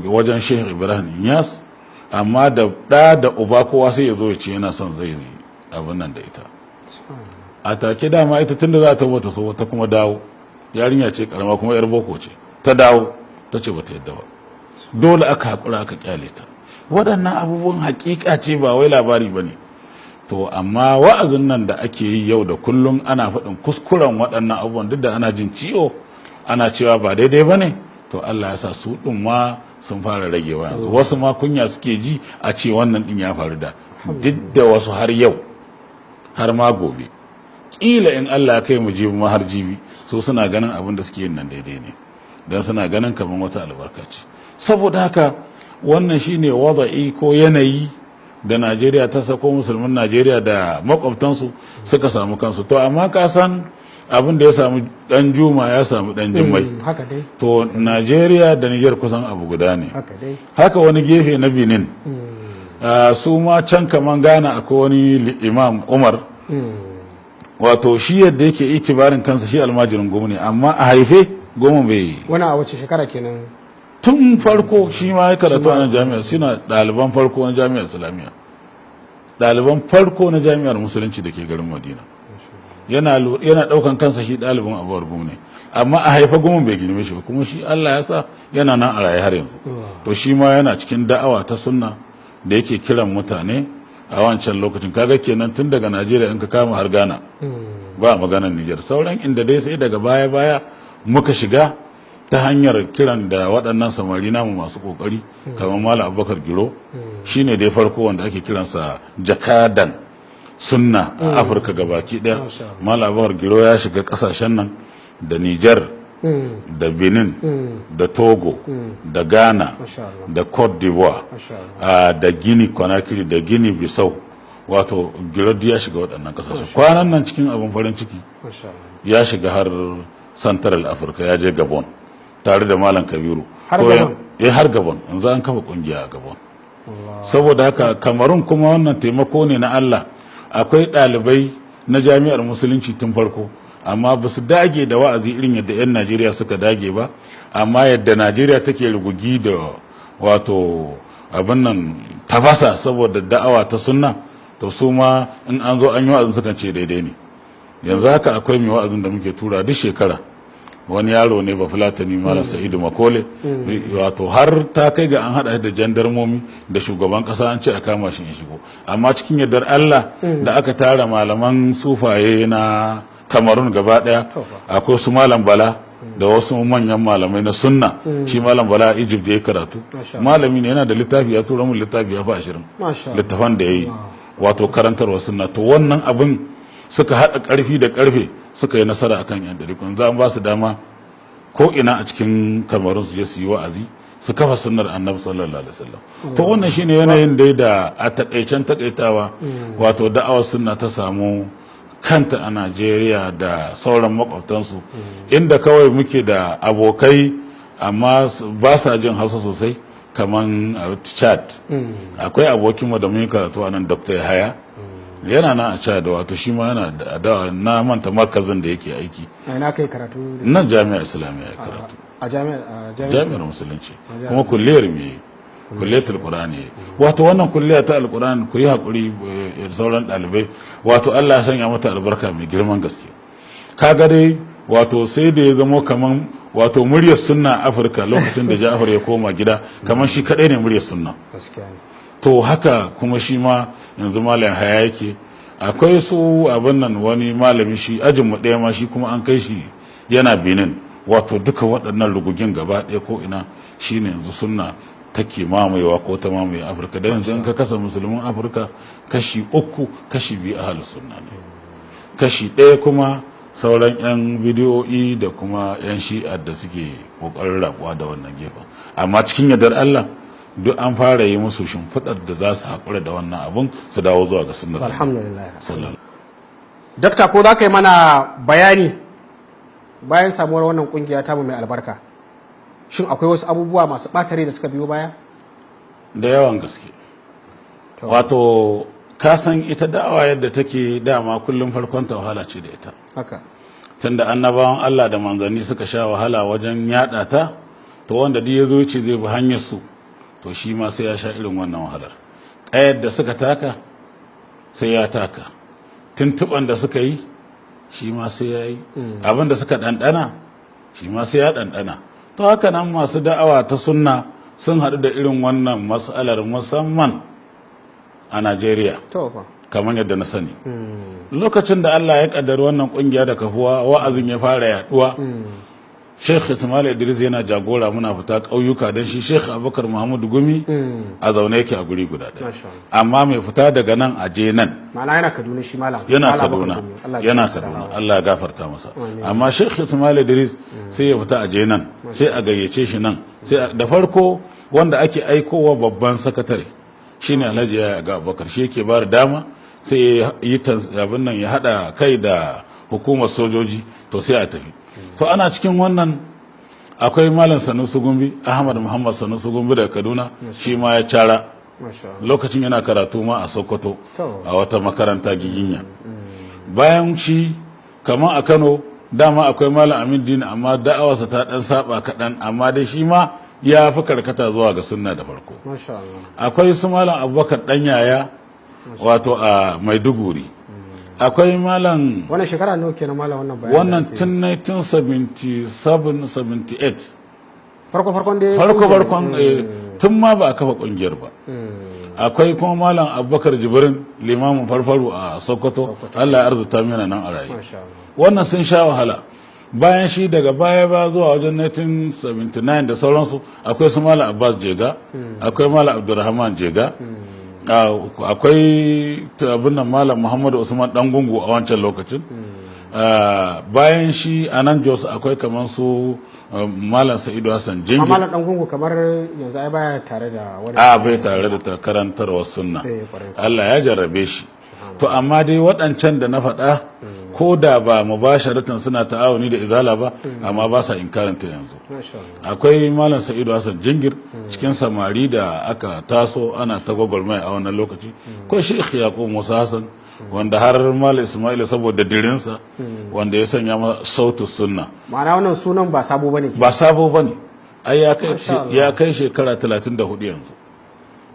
wajen Sheikh Ibrahim Inyas, amma da ɗa da uba kowa sai ya zo ya ce yana son zai yi abin nan da ita. A take dama ita tun da za ta bata so ta kuma dawo, yarinya ce karama kuma yar boko ce, ta dawo ta ce bata yadda ba. Dole aka haƙura aka kyale ta. Waɗannan abubuwan haƙiƙa ce, ba wai labari ba ne. To amma wa'azin nan da ake yi yau da kullum, ana faɗin kuskuren waɗannan abubuwan, duk da ana jin ciwo, ana cewa ba daidai ba ne. To Allah ya sa su ɗin ma sun fara ragewa yanzu. Wasu ma kunya suke ji a ce wannan ɗin ya faru da duk da wasu har yau har ma gobe, ƙila in Allah ya kai mu jibi ma har jibi, su suna ganin abin da suke yin nan daidai ne, don suna ganin kamar wata albarka ce. Saboda haka wannan shine wada'i ko yanayi da Najeriya ta sako, musulmin Najeriya da makwabtansu suka samu kansu. To amma ka san abin da ya samu dan Juma ya samu dan Jimmai. Haka dai. To Najeriya da Niger kusan abu guda ne. Haka dai. Haka wani gefe na Benin, su ma can kaman Ghana akwai wani Imam Umar, wato shi yadda yake itibarin kansa shi almajirin Gumi ne, amma a haife Goma bai Wani a wace shekara kenan? Tun farko shi ma ya karatu a nan jami'ar, suna ɗaliban farko na Jami'ar Islamiyya, ɗaliban farko na Jami'ar Musulunci da ke garin Madina. Yana ɗaukan kansa shi ɗalibin Abuwar Gumi ne, amma a haifa Gumin bai girme shi ba, kuma shi Allah ya sa yana nan a raye har yanzu. To shi ma yana cikin da'awa ta sunna da yake kiran mutane a wancan lokacin. Kaga kenan tun daga Najeriya in ka kama har Ghana, ba maganar Nijar, sauran inda dai sai daga baya baya muka shiga ta hanyar kiran da waɗannan samari namu masu ƙoƙari kamar Malam Abubakar Giro. Shine dai farko wanda ake kiransa jakadan sunna a Afirka gabaki ɗaya. Masha Allah. Malam Abubakar Giro ya shiga ƙasashen nan da Nijar da Benin da Togo da Ghana Masha Allah. da Cote d'Ivoire, Masha Allah. da Guinea Conakry da Guinea Bissau. Wato Giro duk ya shiga waɗannan ƙasashen. Kwanan nan cikin abin farin ciki Masha Allah. ya shiga har Central Africa, ya je Gabon tare da Malam Kabiru. Har To Gabon? Eh, har Gabon. Yanzu an kafa kungiya a Gabon. Saboda haka Kamarun kuma wannan taimako ne na Allah. Akwai ɗalibai na Jami'ar Musulunci tun farko, amma ba su dage da wa'azi irin yadda 'yan Najeriya suka dage ba. Amma yadda Najeriya take rugugi da wato abin nan tafasa saboda da'awa ta sunna, to su ma in an zo an yi wa'azin sukan ce daidai ne. Yanzu haka akwai mai wa'azin da muke tura duk shekara, wani yaro ne ba Fulatani, Malam Sa'idu Makole. Wato har ta kai ga an haɗa da jandarmomi da shugaban ƙasa, an ce a kama shi ya shigo, amma cikin yardar Allah da aka tara malaman sufaye na Kamarun gaba ɗaya, akwai su Malam Bala da wasu manyan malamai na sunna. Shi Malam Bala a Egypt da ya karatu, Masha Allah. malami ne, yana da littafi, ya tura mun littafi ya fi 20, Masha Allah. littafan da ya yi, wato karantarwa sunna. To wannan abin suka haɗa ƙarfi da ƙarfe suka yi nasara akan yan ɗari. Za an ba su dama ko ina a cikin Kamarun su je su yi wa'azi, su kafa sunnar Annabi sallallahu alaihi wasallam. To wannan shine yanayin dai da a takaicen takaitawa wato da'awar sunna ta samu kanta a Najeriya da sauran makwabtansu, inda kawai muke da abokai amma ba sa jin Hausa sosai, kaman a Chad. Akwai abokinmu da mun yi karatu a nan, Dr. Yahaya, yana nan a Chad. Wato shi ma yana da adawa, na manta markazin da yake aiki. A ina kai karatu da shi? Nan Jami'ar Islamiyya ya karatu. A jami'ar Jami'ar Musulunci. Jami'ar. Kuma kulliyar me, Kulliyatul Qur'ani. Wato wannan kulliya ta Alqur'ani, ku yi hakuri, sauran ɗalibai, wato Allah ya sanya mata albarka mai girman gaske. Kaga dai wato sai da ya zamo kaman wato muryar sunna a Afirka, lokacin da Ja'far ya koma gida, kaman shi kadai ne muryar sunna. Gaskiya ne. To haka kuma shi ma yanzu Malam Haya yake. Akwai su abin nan, wani malami shi ajin mu ɗaya ma, shi kuma an kai shi yana Benin. Wato duka waɗannan rugugin gaba ɗaya ko ina shine yanzu sunna take mamayewa ko ta mamaye Afirka. Da yanzu in ka kasa musulmin Afirka kashi uku, kashi biyu ahalus sunna ne, kashi ɗaya kuma sauran 'yan bidiyo'i da kuma 'yan Shi'ar da suke ƙoƙarin rabuwa da wannan gefen. Amma cikin yardar Allah duk an fara yi musu shimfiɗar da za su haƙura da wannan abun su dawo zuwa ga sunnar To alhamdulillah. Sallallahu Dakta, ko za ka yi mana bayani, bayan samuwar wannan kungiya tamu mai albarka, shin akwai wasu abubuwa masu ɓatare da suka biyo baya? Da yawan gaske. Wato ka san ita da'awa yadda take, dama kullum farkon ta wahala ce da ita. Tunda annabawan Allah da manzanni suka sha wahala wajen yada ta, to wanda duk ya zo ce zai bi hanyar su, to shi ma sai ya sha irin wannan wahalar. Ƙayar da suka taka sai ya taka, tuntuɓan da suka yi shi ma sai ya yi, abin da suka ɗanɗana shi ma sai ya ɗanɗana. To haka nan masu da'awa ta sunna sun haɗu da irin wannan matsalar, musamman a Najeriya. To fa. Kamar yadda na sani, lokacin da Allah ya kaddari wannan kungiya da kafuwa, wa'azin ya fara yaduwa, Sheikh Ismail Idris yana jagora, muna fita ƙauyuka, don shi Sheikh Abubakar Muhammadu Gumi a zaune yake a guri guda ɗaya. Masha Allah. Amma mai fita daga nan a je nan. Ma'ana yana Kaduna shi malam? Yana Malam Abubakar Kaduna. Gumi. Allah ya Yana ji kansa da Kaduna. rahama. Allah ya gafarta masa. Amin. Amma Sheikh Ismail Idris sai ya fita a je nan, sai a gayyace shi nan, sai da farko wanda ake aikowa babban sakatare shine Alhaji Yaya ga Abubakar, shi yake ba da dama, sai ya yi abin nan, ya hada kai da hukumar sojoji, to sai a tafi. To ana cikin wannan, akwai Malam Sanusi Gumbi, Ahmad Muhammad Sanusi Gumbi daga Kaduna, shi ma ya cara. Masha Allah. Lokacin yana karatu ma a Sokoto, a wata makaranta Giginya. Bayan shi, kamar a Kano dama akwai Malam Amin Dini, amma da'awarsa ta dan saba kaɗan, amma dai shi ma ya fi karkata zuwa ga sunna da farko. Masha Allah. Akwai su Malam Abubakar Dan Yaya, wato a Maiduguri. Akwai Malam Wannan shekara nawa kenan, malam, wannan bayanin da Wannan ake yi? tun 1977, 78. Farko farkon dai Farko kungiyar. farkon, tun ma ba a kafa kungiyar ba. Akwai kuma Malam Abubakar Jibrin, limamin Farfaru a Sokoto. Allah ya arzuta mana nan a raye. Masha Allah. Wannan sun sha wahala. Bayan shi, daga baya ba zuwa wajen 1979 da sauransu, akwai su Malam Abbas Jega, akwai Malam Abdulrahman Jega, akwai abin nan, Malam Muhammadu Usman Dangungu a wancan lokacin. Bayan shi, a nan Jos akwai kamar su Malam Sa'idu Hassan Amma Jingir. Malam Dan Gungu kamar yanzu ai baya tare da wani? A, bai tare da karantarwar sunna. Eh, kwarai. Allah ya jarrabe shi. To amma dai waɗancan da na faɗa, ko da ba mubasharatan suna ta'awuni da Izala ba, amma ba sa inkarin ta yanzu. Masha Allah. Akwai Malam Sa'idu Hassan Jingir cikin samari da aka taso ana ta gwagwarmaya a wannan lokaci, ko Sheikh Yaqub Musa Hassan, wanda har Malam Ismail saboda dirinsa wanda ya sanya masa Sautu Sunna. Ma'ana wannan sunan ba sabo bane ke? Ba sabo bane ai, ya kai Masha Allah. ya kai shekara 34 yanzu,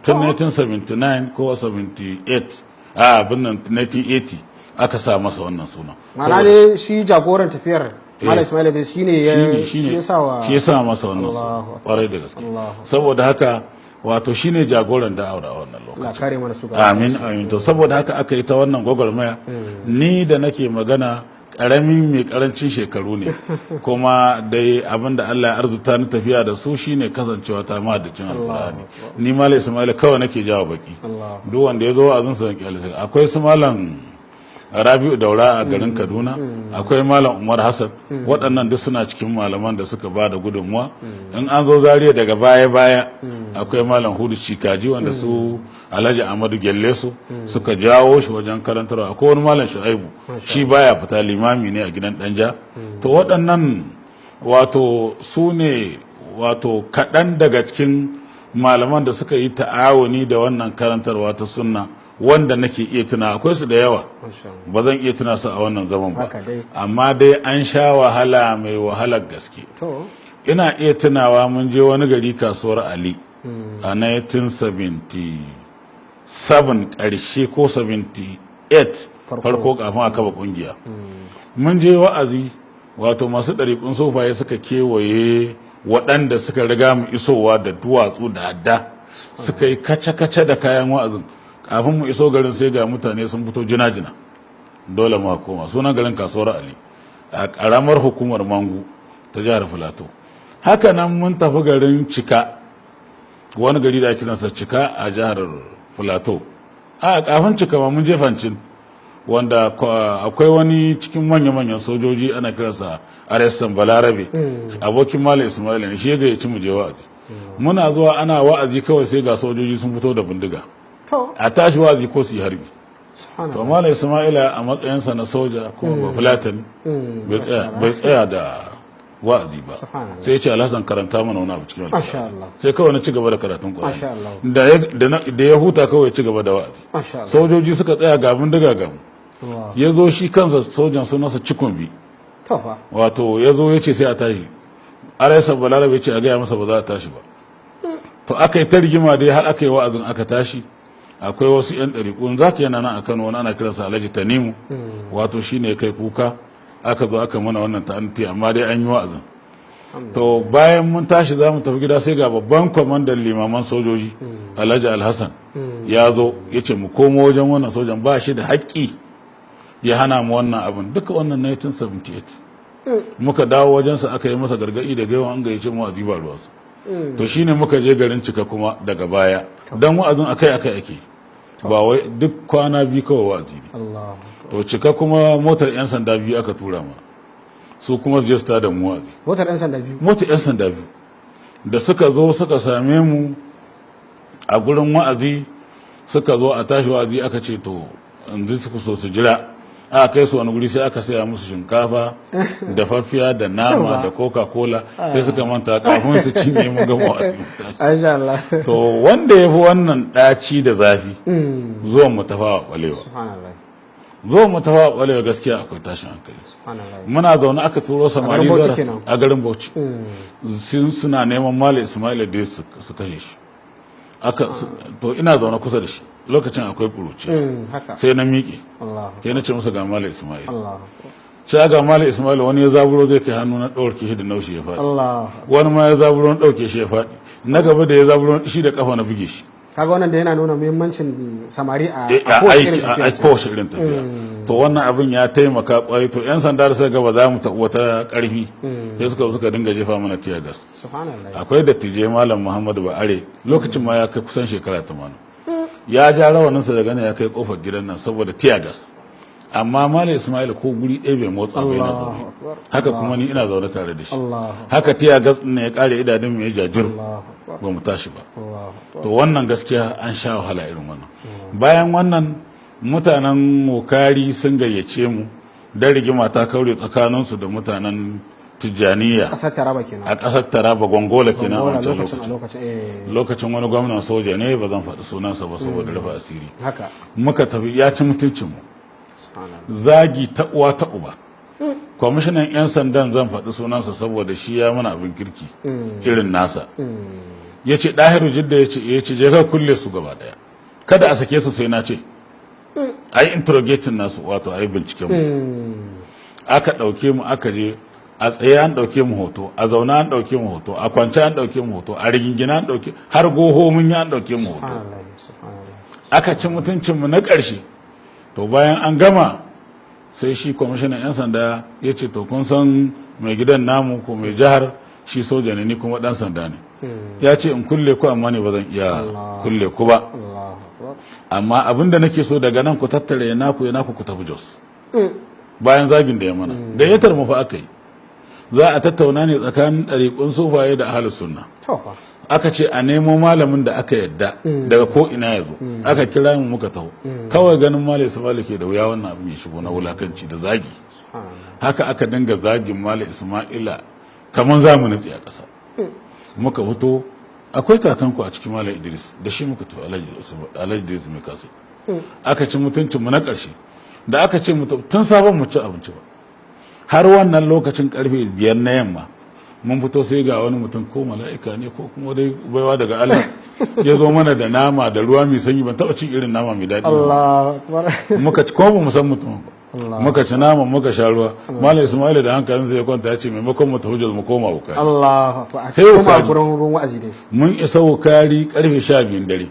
tun 1979 ko 78, a abin nan, 1980 aka sa masa wannan sunan. Ma'ana ne shi jagoran tafiyar, Malam Ismail Idris, shine ya Shine shi ya sa wa? Shi ya sa masa wannan Allahu sunan, akbar. kwarai da gaske. Allahu. Saboda haka, wato shine jagoran da'awar a wannan Allah lokacin. kare mana su gaba. Amin, amin. To saboda haka aka yi ta wannan gwagwarmaya. Ni da nake magana karamin mai karancin shekaru ne, kuma dai abin da Allah ya arzuta ni tafiya da su shine kasancewa ta mahaddacin Alkur'ani. Ni Malam Ismail kawai nake jawo baki. Allah. Duk wanda ya zo wa'azin sa kyale. Akwai su Malam Rabi'u Daura a garin Kaduna, akwai Malam Umar Hassan, waɗannan duk suna cikin malaman da suka ba da gudunmuwa. In an zo Zaria daga baya baya, akwai Malam Hudu Cikaji, wanda su Alhaji Ahmadu Gelle su suka jawo shi wajen karantarwa. Akwai wani Malam Shu'aibu, shi baya fita, limami ne a gidan Danja. To waɗannan wato su ne wato kaɗan daga cikin malaman da suka yi ta'awuni da wannan karantarwa ta sunna wanda nake iya tuna. Akwai su da yawa, Masha Allah. ba zan iya tuna su a wannan zaman ba. Haka dai. Amma dai an sha wahala mai wahalar gaske. Ina iya tunawa mun je wani gari, Kasuwar Ali, a 1977 ƙarshe ko 78 farko, kafin a kafa kungiya. Mun je wa'azi, wato masu ɗariƙun sufaye suka kewaye waɗanda suka riga mu isowa da duwatsu da adda, suka yi kace-kace da kayan wa'azin. Kafin mu iso garin, sai ga mutane sun fito jina-jina, dole mu koma. Sunan garin Kasuwar Ali, a ƙaramar hukumar Mangu ta jihar Filato. Haka nan mun tafi garin Cika, wani gari da ake kiransa Cika a jihar Filato. A kafin Cika ma mun je Fancin, wanda akwai wani cikin manya-manyan sojoji ana kiransa Arestan Balarabe, abokin Malam Ismail ne, shi ya gayyaci mu je wa'azi. Muna zuwa ana wa'azi, kawai sai ga sojoji sun fito da bindiga, a tashi wa'azi ko su yi harbi. To Malam Ismaila a matsayinsa na soja kuma ba Fulatani, bai tsaya da wa'azi ba. Subhanallah. Sai ya ce, "Alhassan, karanta mana wani abu cikin Masha Alkur'ani." Allah. Sai kawai na ci gaba da karatun Qur'ani. Masha Allah. Da ya huta, kawai ya ci gaba da wa'azi. Masha Allah. Sojoji suka tsaya ga bindiga ga mu. Allah. Ya zo shi kansa sojan, sunansa Cikumbi. To fa. Wato ya zo ya ce sai a tashi. Araisa Balarabe ce a gaya masa ba za a tashi ba. To aka yi ta rigima dai har aka yi wa'azin aka tashi. Akwai wasu 'yan ɗariƙun za ka yana nan a Kano, wani ana kiransa Alhaji Tanimu, wato shi ne kai kuka aka zo aka mana wannan ta'anti, amma dai an yi wa'azin. To bayan mun tashi za mu tafi gida, sai ga babban kwamandan limaman sojoji, Alhaji Alhassan, ya zo ya ce mu komo wajen wannan sojan, ba shi da haƙƙi ya hana mu wannan abin duka. Wannan 1978 muka dawo wajensa, aka yi masa gargaɗi da gaiwa an gayyace mu wa'azi ba ruwansa. To shine muka je garin Cika kuma daga baya, dan wa'azin akai akai ake, ba wai duk kwana 2 kawai wa'azi ne. Allah. To Cika kuma motar 'yan sanda biyu aka tura ma, su kuma su je su tada mu wa'azi. Motar 'yan sanda biyu? Motar 'yan sanda biyu da suka zo suka same mu a gurin wa'azi, suka zo a tashi wa'azi, aka ce to yanzu suka so su jira aka kai su wani guri, sai aka saya musu shinkafa dafaffiya da nama da Coca Cola, sai suka manta kafin su cinye mun gama wa'azi mun tashi. Masha Allah. To wanda ya fi wannan ɗaci da zafi, zuwan mu Tafawa Balewa. Subhanallah. Zuwan mu Tafawa Balewa gaskiya akwai tashin hankali. Subhanallah. Muna zaune aka turo samari Garin Bauchi zuwa kenan. A garin Bauchi. Suna neman Malam Ismail Idris su kashe shi. To ina zaune kusa da shi, lokacin akwai kuruci. Haka. Sai na miƙe. Allah. Sai na ce masa, "Ga Malam Ismail." Allah. Sai ga Malam Ismail, wani ya zaburo zai kai hannu, na ɗauke shi da naushi, ya faɗi. Allah. Wani ma ya zaburo, na ɗauke shi, ya faɗi. Na gaba da ya zaburo shi da kafa na buge shi. Kaga wannan da yana nuna muhimmancin samari a a a kowace irin aiki a tafiya ce. kowace irin tafiya. To wannan abin ya taimaka kwarai. To 'yan sanda da suka ga ba za mu taɓa wata ƙarfi, sai suka dinga jefa mana tear gas. Subhanallah. Akwai dattijai, Malam Muhammadu Ba'are, lokacin ma ya kai kusan shekara 80, ya ja rawaninsa daga nan ya kai kofar gidan nan saboda tear gas, amma Malam Ismail ko guri ɗaya bai motsa ba, yana Allahu zaune. akbar. Haka kuma ni ina zaune tare da shi. Allahu. Haka tear gas ɗin ya kare idanun mu ya jajir, Allahu akbar. ba mu tashi ba. Allahu akbar. To wannan gaskiya an sha wahala irin wannan. Bayan wannan, mutanen Wukari sun gayyace mu don rigima ta kaure tsakaninsu da mutanen Tijjaniya. Kasar Taraba kenan. A ƙasar Taraba, Gongola kenan a Gongola wancan lokacin a lokacin. lokacin, eh. Lokacin wani gwamnan soja ne, ba zan faɗi sunansa ba saboda rufe asiri. Haka. Muka tafi, ya ci mutuncinmu. Subhanallah. Zagi ta uwa ta uba. Kwamishinan 'yan sandan, zan faɗi sunansa saboda shi ya mana abin kirki irin nasa, ya ce, "Ɗahiru Jidda," ya ce, "je ka kulle su gaba ɗaya, kada a sake su sai na ce a yi interrogating nasu," wato a yi binciken mu. Aka ɗauke mu aka je, a tsaye an ɗauke mu hoto, a zaune an ɗauke mu hoto, a kwance an ɗauke mu hoto, a rigingina an ɗauke, har goho mun yi an ɗauke mu hoto. Subhanallah. Subhanallah. Aka ci mutuncinmu na ƙarshe. To bayan an gama, sai shi kwamishinan 'yan sanda ya ce, "To kun san mai gidan namu ko mai jihar, shi soja ne, ni kuma ɗan sanda ne. Ya ce in kulle ku, amma ne ba zan iya kulle ku ba. Allahu akbar. Amma abin da nake so, daga nan ku tattare ya naku ya naku ku tafi Jos." Bayan zagin da ya mana, gayyatar mu fa aka yi, za a tattauna ne tsakanin ɗariƙun sufaye da ahlus sunna. To fa. Aka ce a nemo malamin da aka yadda daga ko ina ya zo. Aka kira mu muka taho. Kawai ganin Malam Ismail ke da wuya, wannan abin ya shigo na wulakanci da zagi. Subhanallah. Haka aka dinga zagin Malam Ismaila kamar za mu nutse a ƙasa. Muka fito, akwai kakanku a cikin, Malam Idris, da shi muka tafi, Alhaji Idris mai kasu. Aka ci mutuncinmu na ƙarshe. Da aka ce mu tafi, tun sabon mu ci abinci ba har wannan lokacin, karfe 5 na yamma mun fito, sai ga wani mutum, ko mala'ika ne ko kuma dai baiwa daga Allah, ya zo mana da nama da ruwa mai sanyi. Ban taɓa cin irin nama mai daɗi ba. Allahu akbar. Muka ci, ko ba mu san mutum ba, muka ci nama muka sha ruwa. Malam Ismail da hankalin ya kwanta, ya ce maimakon mu tafi Jos mu koma Wukari. Allahu akbar. Sai Sai kuma Wukari. gurin ruwan wa'azi dai. Mun isa Wukari karfe 12 dare.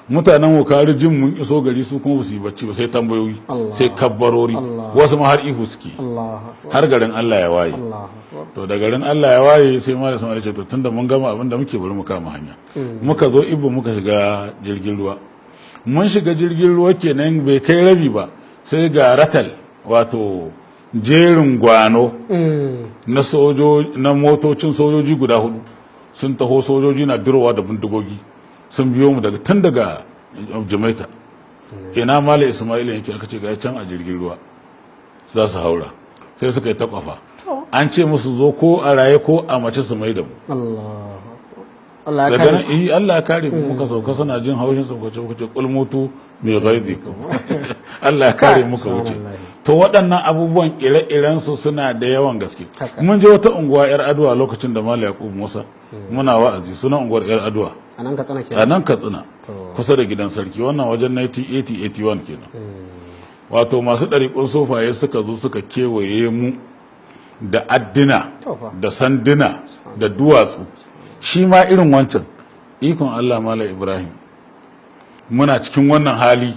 Mutanen Wukari jin mun iso gari, su kuma ba su yi bacci ba, sai tambayoyi, Allah. sai kabbarori, Allah. wasu ma har ihu suke, Allahu akbar. har garin Allah ya waye. Allahu akbar. To da garin Allah ya waye, sai Malam Ismail ce, "To tunda mun gama abin da muke, bari mu kama hanya." Muka zo Ibo, muka shiga jirgin ruwa. Mun shiga jirgin ruwa kenan, bai kai rabi ba, sai ga ratal, wato jerin gwano na sojo na motocin sojoji guda hudu sun taho, sojoji na durowa da bindigogi, sun biyo mu daga tun daga Jimeta. "Ina Malam Ismail yake?" Aka ce, "Ga can a jirgin ruwa za su haura." Sai suka yi ta kwafa. An ce musu zo ko a raye ko a mace su mai da mu. Allah Allah ya Daga kare. nan eh, Allah ya kare mu, muka sauka suna jin haushin su, kuce kul mutu bi ghaizikum. Allah ya kare muka wuce. Subhanallah. To, waɗannan abubuwan ire-iren su suna da yawan gaske. Haka. Mun je wata unguwa Yar Aduwa lokacin da Malam Yakub Musa muna wa'azi, sunan unguwar Yar Aduwa. A nan Katsina A kenan? nan Katsina. To. Kusa da gidan sarki, wannan wajen 1980 81 kenan. Wato masu ɗariƙun sufaye suka zo suka kewaye mu da addina To fa. da sanduna da duwatsu, shi ma irin wancan. Ikon Allah, Malam Ibrahim, muna cikin wannan hali,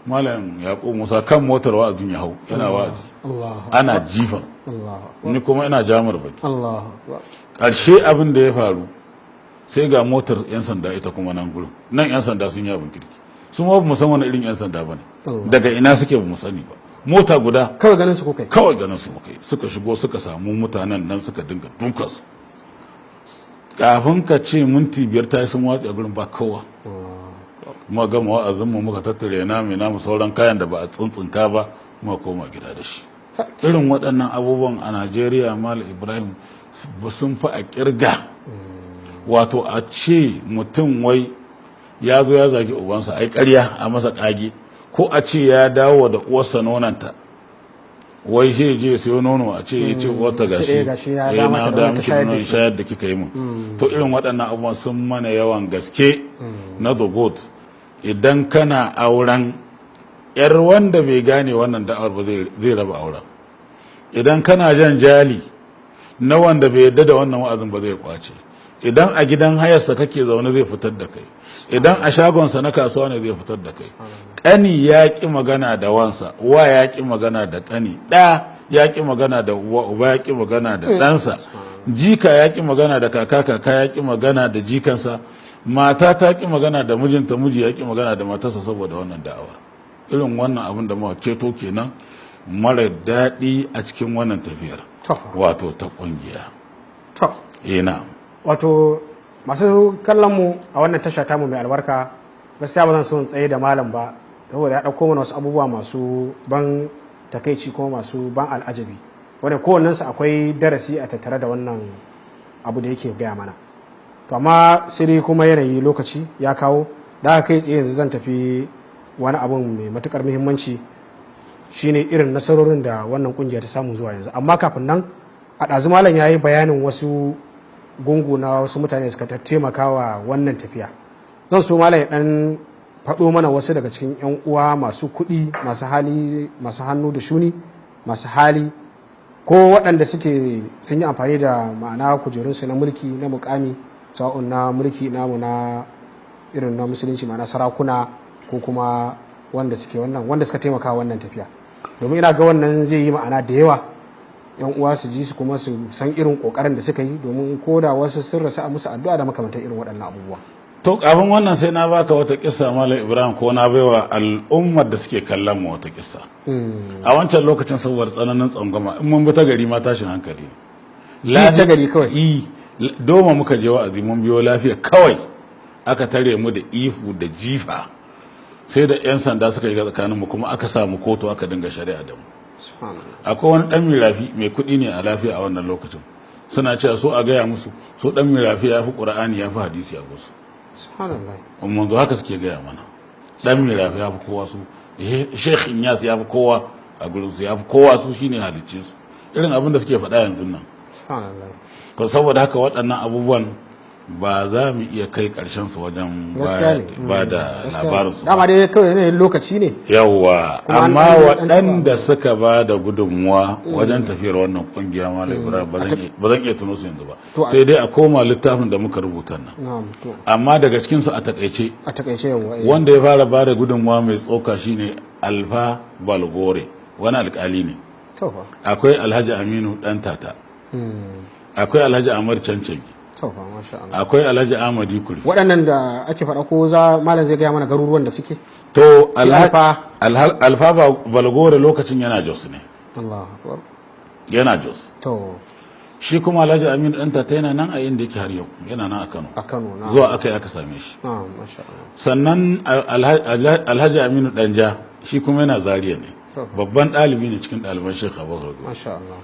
Malam Yaƙub Musa kan motar wa'azin ya hau yana wa'azi, Allah ana jifan, Allah ni kuma ina jamar baki. Allah akbar. Ƙarshe abin da ya faru, sai ga motar 'yan sanda ita kuma nan gurin nan. 'Yan sanda sun yi abin kirki, su ma ba mu san wani irin 'yan sanda ba ne, Allah. daga ina suke ba mu sani ba. Mota guda. Kawai ganin su kuka yi? Kawai ganin su muka yi, suka shigo suka samu mutanen nan suka dinga dukan su. Kafin ka ce minti 5 ta yi, sun watsi a gurin, ba kowa. Muka gama wa'azin mu, muka tattare na mai namu, sauran kayan da ba a tsuntsunka ba muka koma gida da shi. Irin waɗannan abubuwan a Najeriya, Mal Ibrahim, sun fi a kirga. Wato a ce mutum wai ya zo ya zagi ubansa, ai ƙarya a masa ƙage, ko a ce ya dawo da uwarsa nonanta, wai shi je sayo nono a ce ya ce uwarta ce, gashi eh, gashi ya eh, da na mata da nono ta miki shayar da nonon shi. shayar da kika yi mun. To, irin waɗannan abubuwan sun mana yawan gaske na the goat. Idan kana auren yar wanda bai gane wannan da'awar ba, zai raba auren. Idan kana jan jali na wanda bai yarda da wannan wa'azin ba, zai kwace. Idan a gidan hayarsa kake zaune, zai fitar da kai. Idan a shagonsa na kasuwa ne, zai fitar da kai. Ƙani ya ƙi magana da wansa, uwa ya ƙi magana da ƙani, ɗa ya ƙi magana da uwa, uba ya ƙi magana da ɗansa, jika ya ƙi magana da kaka, kaka ya ƙi magana da jikansa, mata ta ƙi magana da mijinta, miji ya ƙi magana da matarsa saboda wannan da'awar. Irin wannan abin da muka keto kenan mara daɗi a cikin wannan tafiyar, wato ta ƙungiya. To. Ina. Wato masu kallon mu a wannan tasha tamu mai albarka, gaskiya ba zan so in tsaye da malam ba, saboda ya ɗauko mana wasu abubuwa masu ban takaici kuma masu ban al'ajabi, wanda kowannensu akwai darasi a tattare da wannan abu da yake gaya mana. To, amma sai dai kuma yanayi lokaci ya kawo da aka kai tsaye, yanzu zan tafi wani abun mai matukar muhimmanci, shine irin nasarorin da wannan kungiya ta samu zuwa yanzu. Amma kafin nan, a ɗazu malam ya yi bayanin wasu gungu na wasu mutane da suka taimaka wa wannan tafiya. Zan so malam ya ɗan faɗo mana wasu daga cikin 'yan uwa masu kuɗi, masu hali, masu hannu da shuni, masu hali, ko waɗanda suke sun yi amfani da ma'ana kujerunsu na mulki, na mukami, sawa'un na mulki namu na irin na musulunci, ma'ana sarakuna, ko kuma wanda suke wannan, wanda suka taimaka wannan tafiya, domin ina ga wannan zai yi ma'ana da yawa, yan uwa su ji su kuma su san irin kokarin da suka yi, domin ko da wasu sun rasu a musu addu'a da makamantar irin waɗannan abubuwa. To, kafin wannan sai na baka wata kissa, Malam Ibrahim, ko na baiwa al'ummar da suke kallon mu wata kissa. A wancan lokacin, saboda tsananin tsangwama, in mun bi ta gari ma tashin hankali ne. Bi ta gari kawai? I, Doma muka je wa'azi, mun biyo lafiya kawai aka tare mu da ihu da jifa, sai da 'yan sanda suka shiga tsakaninmu, kuma aka samu kotu aka dinga shari'a da mu. Subhanallah. Akwai wani dan mirafi mai kuɗi ne a lafiya a wannan lokacin. Suna cewa su a gaya musu, su dan mirafi ya fi ƙur'ani, ya fi hadisi a gusu. Subhanallah. Mun zo haka suke gaya mana, dan mirafi ya fi kowa su, Sheikh Inyas ya fi kowa a gurin su, ya fi kowa su, shine halicce su, irin abin da suke faɗa yanzu nan. Subhanallah. Ko saboda haka waɗannan abubuwan ba za mu iya kai ƙarshen su wajen Gaskiya ne. ba da Gaskiya ne. labarin su ba. Dama dai kawai yanayin lokaci ne. Yawwa. Kuma Amma an waɗanda suka ba da gudunmuwa wajen tafiyar wannan kungiya, Malam Ibrahim, ba zan iya tuno su yanzu ba, sai dai a koma littafin da muka rubuta nan. Na'am, to. Amma daga cikin su, a takaice, A takaice, yawa, eh. wanda ya fara ba da gudunmuwa mai tsoka shine Alfa Balgore, wani alkali ne. To fa. Akwai Alhaji Aminu Dan Tata, akwai Alhaji Amar Cancangi, To fa, masha Allah. akwai Alhaji Ahmadi Kurfi. Waɗannan da ake faɗa, ko za malam zai gaya mana garuruwan da suke? To, Shi Alfa. Alfa Balgore lokacin yana Jos ne. Allahu akbar. Yana Jos. To. Shi kuma Alhaji Aminu Dan Tata yana nan a inda yake har yau, yana nan a Kano. A Kano na. Zuwa aka yi aka same shi. Na'am, masha Allah. Sannan Alhaji Aminu Danja, shi kuma yana Zaria ne. To. Babban ɗalibi ne cikin ɗaliban Sheikh Abubakar Gumi. Masha Allah.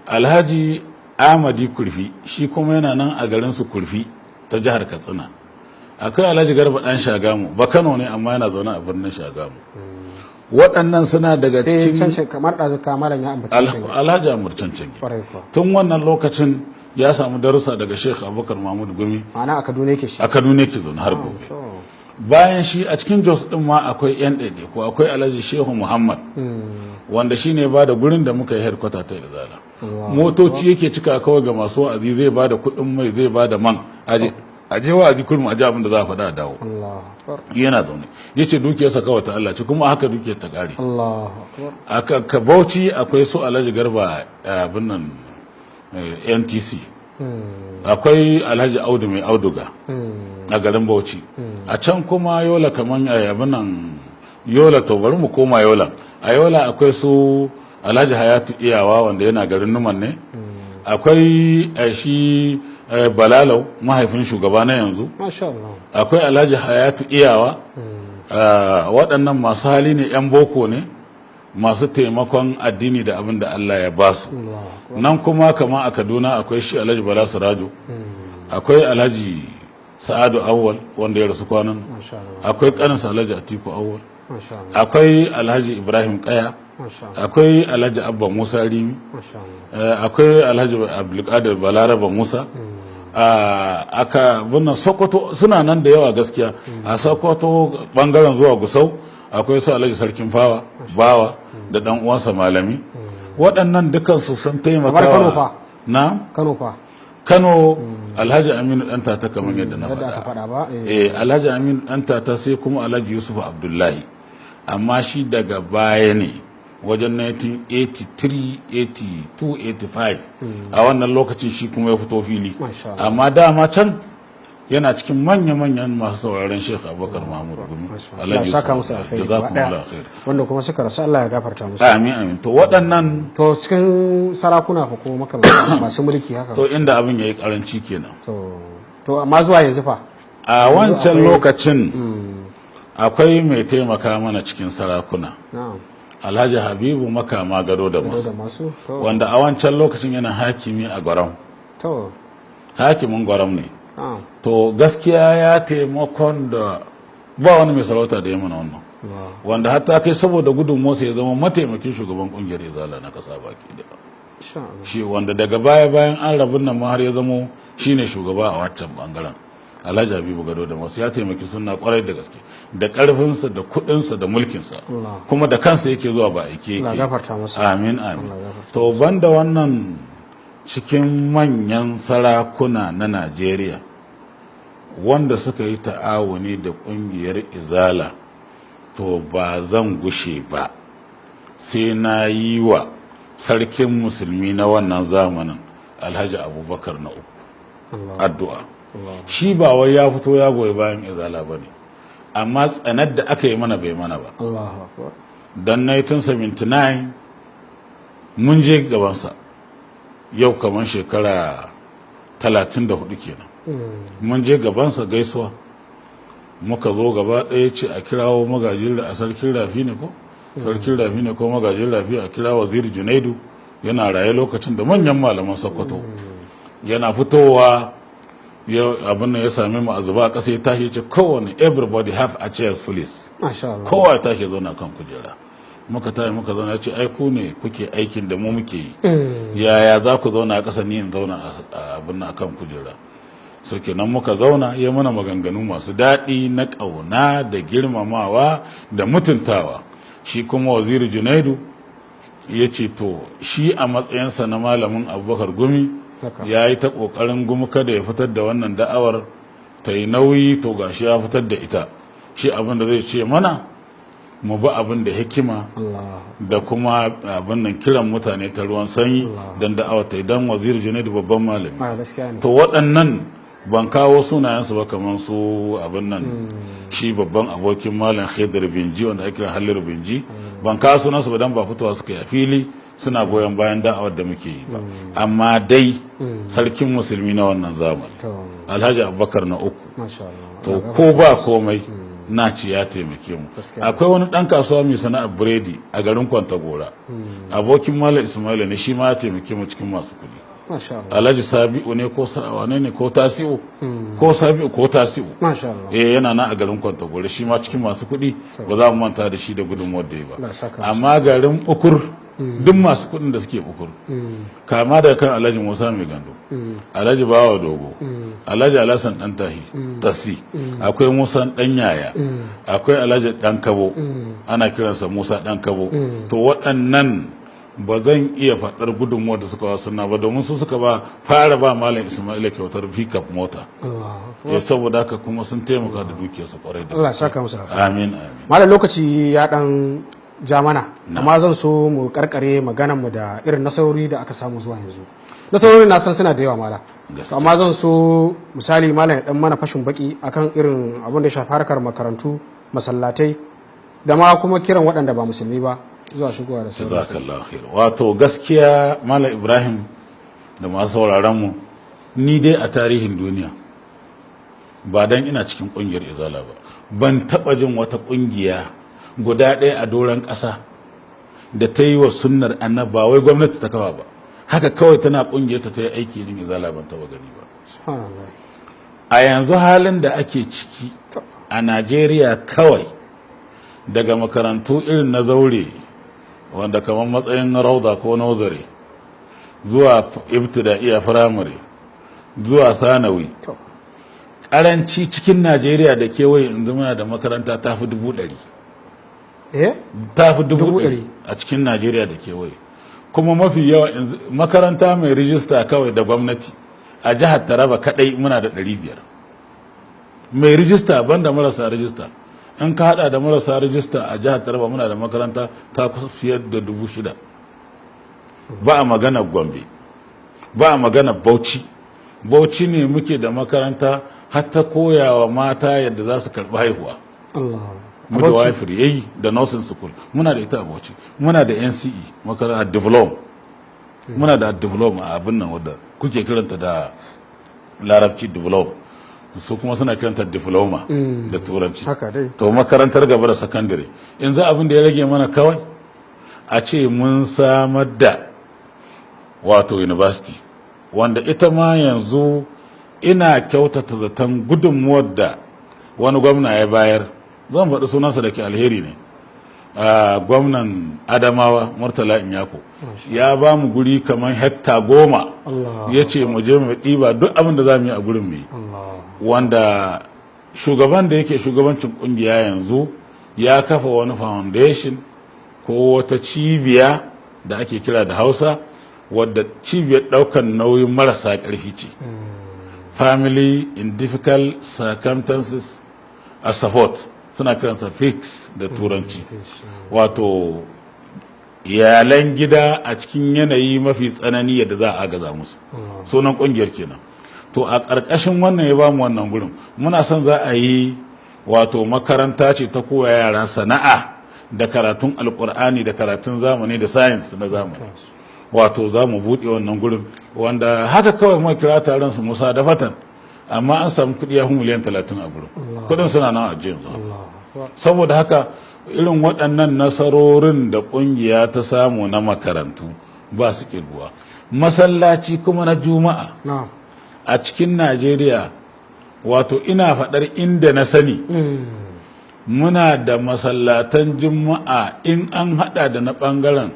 Alhaji Amadi Kurfi, shi kuma yana nan a garin su Kurfi ta jihar Katsina. Akwai Alhaji Garba Dan Shagamu, ba Kano ne amma yana zaune a birnin Shagamu. Waɗannan suna daga Sai cikin cancan, kamar ɗazu malam ya ambaci cancan. Alhaji Amur Cancangi. Kwarai kuwa. Tun wannan lokacin ya samu darussa daga Sheikh Abubakar Mahmud Gumi. Ma'ana a Kaduna yake shi? A Kaduna yake zaune har gobe. Bayan shi, a cikin Jos din ma akwai yan ɗaiɗaiku. Akwai Alhaji Shehu Muhammad, wanda shi ne ba da gurin da muka yi headquarter ta Izala. Motoci yake cika kawai ga masu wa'azi, zai ba da kuɗin mai, zai ba da man, aje aje wa'azi kullum, aje abin da za a faɗa a dawo. Allahu akbar. Yana zaune, yace dukiyarsa kawai ta Allah ce, kuma haka dukiyar ta ƙare. Allahu akbar. A ka Bauchi akwai su Alhaji Garba, abin nan, NTC. Akwai Alhaji Audu Mai Auduga a garin Bauchi. A can kuma Yola, kaman abin nan Yola, to bari mu koma Yola. A Yola akwai su Alhaji Hayatu Iyawa, wanda yana garin Numan ne. Akwai shi Balalau, mahaifin shugaba na yanzu. Masha Allah. Akwai Alhaji Hayatu Iyawa. Waɗannan masu hali ne, 'yan boko ne, masu taimakon addini da abin da Allah ya ba su. Allahu akbar. Nan kuma kama a Kaduna akwai shi Alhaji Bala Sirajo, akwai Alhaji Sa'adu Awwal wanda ya rasu kwanan nan. Masha Allah. Akwai kaninsa Alhaji Atiku Awwal. Masha Allah. Akwai Alhaji Ibrahim Kaya. Masha Allah. Akwai Alhaji Abba Musa Rimi. Masha Allah. Akwai Alhaji Abdulkadir Balaraba Musa. Aka bunnan Sokoto suna nan da yawa gaskiya. A Sokoto bangaren zuwa Gusau akwai su Alhaji Sarkin Fawa Bawa da dan uwansa Malami. Waɗannan dukansu sun taimaka. Kamar Kano fa? Na Kano fa? Kano, Alhaji Aminu Dan Tata, kamar yadda na Yadda aka faɗa. Faɗa ba, eh. Eh, Alhaji Aminu Dan Tata, sai kuma Alhaji Yusuf Abdullahi, amma shi daga baya ne, wajen 1983, 82, 85, a wannan lokacin shi kuma ya fito fili. Masha Allah. Amma dama can yana cikin manya-manyan masu sauraron Sheikh Abubakar Mahmud Gumi. Allah ya saka musu alkhairi gaba Jazakumullahu ɗaya. khair. Wanda kuma suka rasu, Allah ya gafarta musu. Amin, amin. To waɗannan To cikin sarakuna fa ko makamantan masu mulki haka? To inda abin yayi karanci kenan. To amma zuwa yanzu fa? A wancan akwai- lokacin akwai mai taimaka mana cikin sarakuna, Alhaji Habibu Makama Gado da Gado Masu, da Masu, to. wanda a wancan lokacin yana hakimi a Gwaram. Hakimin Gwaram ne. To gaskiya ya taimakon da ba wani mai sarauta da ya mana wannan, wanda hatta kai saboda gudunmuwarsa ya zama mataimakin shugaban kungiyar Izala na kasa baki da Insha Allah. shi, wanda daga baya bayan an rabu nan ma har ya zamo shine shugaba a wancan bangaren. Alhaji Habibu Gado da Masu ya taimaki suna kwarai da gaske, da karfinsa, da kudinsa, da mulkinsa. Allah. Kuma da kansa yake zuwa, ba aike Allah yake. gafarta masa. Amin, amin. Allah gafarta. To banda wannan, cikin manyan sarakuna na Najeriya wanda suka yi ta'awuni da kungiyar Izala, to ba zan gushe ba sai na yi wa Sarkin Musulmi na wannan zamanin, Alhaji Abubakar na Uku, Allah. addu'a. Allah. Shi ba wai ya fito ya goyi bayan Izala ba ne, amma tsanar da aka yi mana bai mana ba. Allahu akbar. Don 1979 mun je gabansa, yau kamar shekara 34 kenan. Mun je gabansa gaisuwa, muka zo gaba ɗaya, ce a kirawo Magajin, a Sarkin Rafi ne ko Sarkin Rafi ne ko Magajin Rafi, a kira Waziri Junaidu, yana raye lokacin, da manyan malaman Sokoto. Yana fitowa ya abin nan ya same mu a zuba a ƙasa, ya tashi ya ce kowane, "Everybody have a chairs, please." Masha Allah. Kowa ya tashi ya zauna kan kujera. Muka tashi muka zauna. Ya ce, "Ai ku ne kuke aikin da mu muke yi, yaya za ku zauna a ƙasa, ni in zauna a abin nan akan kujera?" So kenan muka zauna, ya mana maganganu masu daɗi na ƙauna da girmamawa da mutuntawa. Shi kuma Waziri Junaidu ya ce to shi a matsayinsa na malamin Abubakar Gumi, ya yi ta ƙoƙarin Gumi kada ya fitar da wannan da'awar ta yi nauyi, to gashi ya fitar da ita. Shi abin da zai ce mana, mu bi abin da hikima Allah. da kuma abin nan kiran mutane ta ruwan sanyi don da'awar ta yi, don Waziri Junaidu babban malami. A gaskiya ne. To waɗannan ban kawo sunayensu ba, kamar su abin nan, shi babban abokin Malam Khidir Binji wanda ake kira Halliru Binji, ban kawo sunansu ba dan ba fitowa suka yi a fili suna goyon bayan da'awar da muke yi ba. Amma dai Sarkin Musulmi na wannan zamani, Alhaji Abubakar na Uku, Masha Allah. to ko ba komai na ci ya taimake mu. Gaskiya. Akwai wani dan kasuwa mai sana'ar biredi a garin Kwantagora, abokin Malam Ismaila ne, shi ma ya taimake mu cikin masu kuɗi. Masha Allah. Alhaji Sabi'u ne ko wane ne, ko Tasi'u, ko Sabi'u ko Tasi'u. Masha Allah. Eh, yana nan a garin Kwantagoro, shi ma cikin masu kuɗi, ba za mu manta da shi da gudunmuwar da ya Allah ba. ya saka masa. Amma garin Ukur, duk masu kuɗin da suke Ukur, kama daga kan Alhaji Musa Mai Gando, Alhaji Bawa Dogo, Alhaji Alhassan Dan Tahi Tasi, akwai Musa Dan Yaya, akwai Alhaji Dan Kabo, ana kiransa Musa Dan Kabo. To waɗannan ba zan iya faɗar gudunmuwar da suka wasu na ba, domin su suka ba fara ba Malam Ismaila kyautar pickup mota. Allah. Ya saboda haka kuma sun taimaka da dukiyarsu kwarai da Allah ya gaske. saka musu. Amin, amin. Malam, lokaci ya dan ja mana, amma zan so mu karkare maganar mu da irin nasarori da aka samu zuwa yanzu. Nasarori na san suna da yawa, malam. Gaskiya. To amma zan so misali malam ya dan mana fashin baki akan irin abin da ya shafi harkar makarantu, masallatai, da ma kuma kiran waɗanda ba musulmi ba zuwa shigowa da sauransu. Jazakallahu khair. Wato gaskiya, Malam Ibrahim da masu sauraron mu, ni dai a tarihin duniya, ba dan ina cikin kungiyar Izala ba, ban taba jin wata kungiya guda ɗaya a doron ƙasa da ta yi wa sunnar annaba, ba wai gwamnati ta kafa ba, haka kawai tana kungiyar ta yi aiki irin Izala, ban taba gani ba. Subhanallah. A yanzu halin da ake ciki a Najeriya kawai, daga makarantu irin na zaure, wanda kamar matsayin rauda ko nursery, zuwa ibtida'iya, firamare, zuwa sanawi, karanci cikin Najeriya da kewaye yanzu muna da makaranta ta fi 100,000. Ta fi dubu Dubu ɗari ɗari. a cikin Najeriya da kewaye. Kuma mafi yawa yanzu makaranta mai rijista kawai da gwamnati a jihar Taraba kadai muna da 500 mai rijista, banda marasa rijista. In ka hada da marasa rijista, a jihar Taraba muna da makaranta ta kusa fiye da 6,000. Ba a magana Gombe, ba a magana Bauchi. Bauchi ne muke da makaranta har ta koyawa mata yadda za su karɓi haihuwa. Allah. Midwifery yayi da nursing school muna da ita a Bauchi. Muna da NCE, makaranta diploma, muna da diploma a abin nan wadda kuke kiranta da Larabci diploma, su kuma suna kiranta diploma da Turanci. Haka dai. To makarantar gaba da sakandare. Yanzu abin da ya rage mana kawai a ce mun samar da wato university, wanda ita ma yanzu ina kyautata zaton gudunmuwar da wani gwamna ya bayar, zan faɗi sunansa da ke alheri ne, a gwamnan Adamawa, Murtala Inyako, ya ba mu guri kamar hekta 10. Allah. Ya ce mu je mu ɗiba duk abin da za mu yi a gurin mu yi. Allah. Wanda shugaban da yake shugabancin kungiya yanzu ya kafa wani foundation ko wata cibiya da ake kira da Hausa, wadda cibiyar daukan nauyin marasa ƙarfi ce, Family in Difficult Circumstances a Support, suna kiransa FIX da Turanci, wato iyalan gida a cikin yanayi mafi tsanani, yadda za a agaza musu, sunan kungiyar kenan. To a ƙarƙashin wannan ya bamu wannan gurin, muna son za a yi wato makaranta ce ta koya yara sana'a da karatun Alƙur'ani da karatun zamani da science na zamani. Wato za mu buɗe wannan gurin, wanda haka kawai muka kira taron su Musa da Fatan, amma an samu kuɗi ya fi miliyan 30 a gurin. Kuɗin suna nan a yanzu. Saboda haka irin waɗannan nasarorin da ƙungiya ta samu na makarantu ba su ƙirguwa. Masallaci kuma na Juma'a a cikin Najeriya, wato ina faɗar inda na sani, muna da masallatan Juma'a, in an hada da na ɓangaren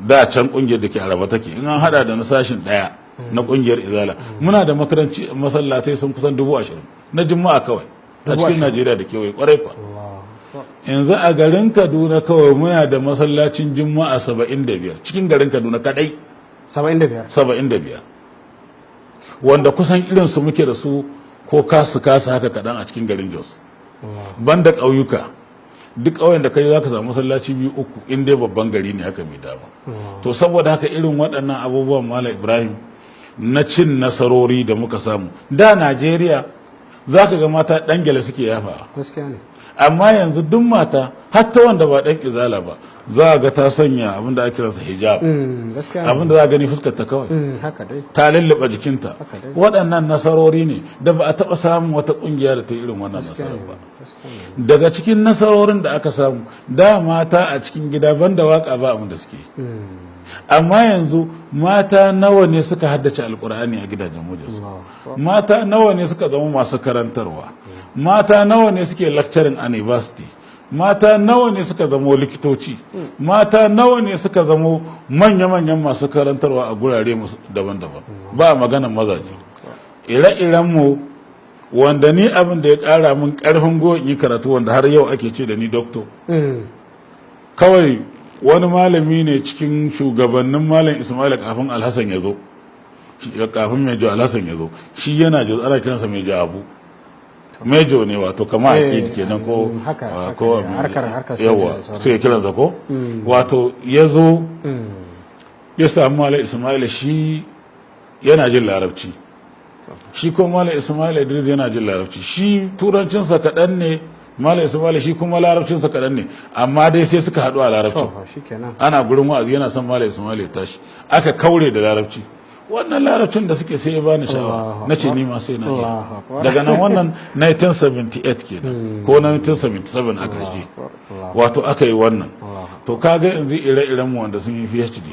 da can ƙungiyar da ke Araba take, in an hada da na sashin ɗaya na ƙungiyar Izala, muna da makaranci masallatai sun kusan 20,000 na Juma'a kawai a cikin Najeriya da kewaye. Kwarai kwa, yanzu a garin Kaduna kawai muna da masallacin Juma'a 75, cikin garin Kaduna kadai. 75? 75, wanda kusan irinsu muke da su ko kasu kasa haka kaɗan a cikin garin Jos, banda ƙauyuka. Duk ƙauyen da kai za ka samu masallaci biyu, uku, in dai babban gari ne haka mai dama. To saboda haka irin waɗannan abubuwan, Malam Ibrahim, na cin nasarori da muka samu. Da Najeriya za ka ga mata ɗangele suke yafa. Gaskiya ne. Amma yanzu duk mata Hatta wanda ba ɗan izala ba, za a ga ta sanya abin da ake kiransa hijab. Gaskiya ne. Abin da za a gani fuskar ta kawai. Haka dai. Ta lulluɓe jikinta. Haka dai. Waɗannan nasarori ne da ba a taɓa samun wata ƙungiya da ta yi irin wannan Gaskiya nasarar ne. ba. Gaskiya ne. Daga cikin nasarorin da aka samu, da mata a cikin gida banda waka ba abin da suke yi. Amma yanzu mata nawa ne suka haddace Alkur'ani a gidajen mijinsu? Allahu. Mata nawa ne suka zama masu karantarwa? Mata nawa ne suke lecturing a university? Mata nawa ne suka zama likitoci? Mata nawa ne suka zama manya-manyan masu karantarwa a gurare daban-daban? Ba maganan mazaje ire-iren mu, wanda ni abin da ya kara min karfin gwiwa in yi karatu, wanda har yau ake ce da ni doctor, kawai wani malami ne cikin shugabannin Malam Ismail kafin Alhassan ya zo, kafin Mejo Alhassan ya zo, shi yana Jos, ana kiransa Mejo Abu. Mejo ne, wato kama akid kenan ko Haka, haka ko ne, harkar soja yawa da sauransu. Sai kiransa ko wato ya zo ya samu Malam Ismail, shi yana jin Larabci, shi ko Malam Ismail Idris yana jin Larabci. Shi turancinsa kaɗan ne, Malam Ismail shi kuma Larabcinsa kaɗan ne, amma dai sai suka haɗu a Larabcin. To, shikenan. Ana gurin wa'azi, yana son Malam Ismail ya tashi, aka kaure da Larabci. Wannan Larabcin da suke sai ya bani sha'awa. Allahu Na ce Akbar. ni ma sai na iya. Allahu Akbar. Daga nan, wannan 1978 kenan ko 1977 a ƙarshe, Allahu. wato aka yi wannan. Allahu. To kaga yanzu ire-iren mu wanda sun yi PhD,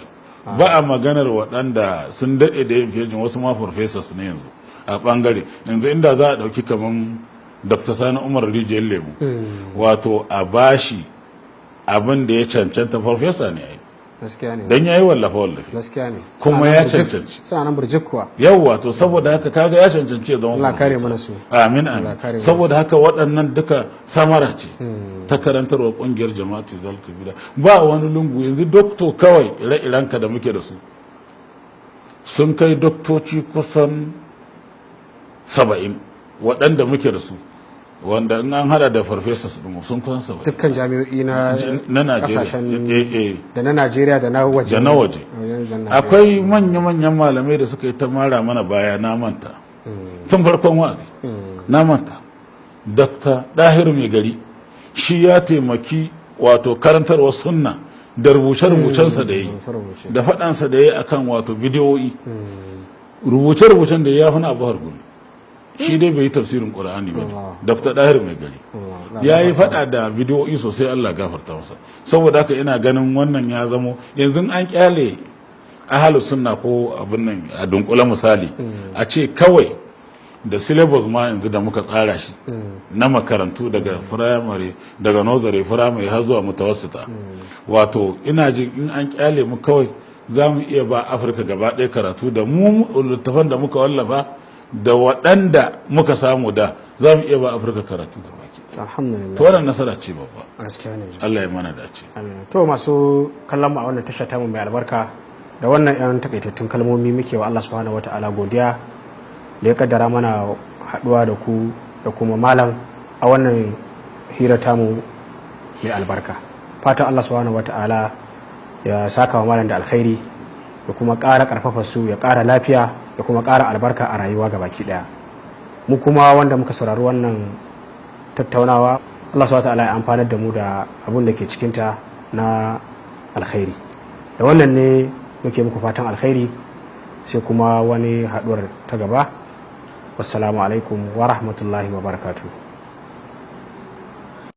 ba a maganar waɗanda sun daɗe da yin PhD, wasu ma professors ne yanzu a ɓangare. Yanzu inda za a ɗauki kaman Dr. Sani Umar Rijiyar Lemu, wato a bashi abin da ya cancanta, farfesa ne ai. Gaskiya ne. Dan yayi wallafe wallafe. Gaskiya ne. Kuma Suna nan ya burjik. cancanci. Suna nan burjik kuwa. Yawwa, to saboda haka kaga ya cancanci ya zama Allah kare farfesa. mana su. Amin. Allah kare Amin. mana. Saboda haka waɗannan duka samara ce ta karantarwa ƙungiyar Jama'atu Izalatul Bid'a. Ba wani lungu yanzu doctor kawai ire-irenka da muke da su sun kai doktoci kusan 70 waɗanda muke da su, wanda in an hada da farfesas ɗin sun kusan 70. Dukkan jami'o'i na Na Najeriya. kasashen Eh, eh. da na Najeriya da na waje. Da na waje. Wajen Najeriya. Akwai manya-manyan malamai da suka yi ta mara mana baya, na manta, tun farkon wa'azi na manta, Dr. Dahiru Mai Gari, shi ya taimaki wato karantarwar sunna da rubuce-rubucensa da yi Rubuce-rubuce. da faɗansa da ya yi akan wato bidiyoyi, rubuce-rubucen da ya fi na Abu Gumi. Shi dai bai yi tafsirin Ƙur'ani ba ne. Allah. Dr. Dahir Mai Gari Allah. ya yi faɗa da bidiyoyi sosai, Allah gafarta masa. Saboda haka ina ganin wannan ya zamo yanzu an kyale ahalus sunna ko abin nan a dunkule, misali a ce kawai da syllabus ma yanzu da muka tsara shi na makarantu daga firamare, daga nursery, firamare har zuwa mutawassita, wato ina jin in an kyale mu kawai za mu iya ba Afirka gaba ɗaya karatu da mu littafan da muka wallafa da waɗanda muka samu, da za mu iya ba Afirka karatu gaba ki. Alhamdulillah. To wannan nasara ce babba. Gaskiya ne. Allah ya mana dace. Amin. To, masu kallon mu a wannan tasha tamu mai albarka, da wannan yan takaitattun kalmomi muke wa Allah Subhanahu wata'ala godiya da ya kaddara mana haduwa da ku da kuma malam a wannan hira tamu mai albarka. Fatan Allah Subhanahu wata'ala ya saka wa malam da alkhairi, ya kuma ƙara ƙarfafa su, ya ƙara lafiya, ya kuma ƙara albarka a rayuwa gabaki ɗaya. Mu kuma wanda muka saurari wannan tattaunawa, Allah Subhanahu ta'ala ya amfanar da mu da abun da ke cikinta na alkhairi. Da wannan ne muke muku fatan alkhairi, sai kuma wani haɗuwar ta gaba. Wassalamu alaikum wa rahmatullahi wa barakatuh.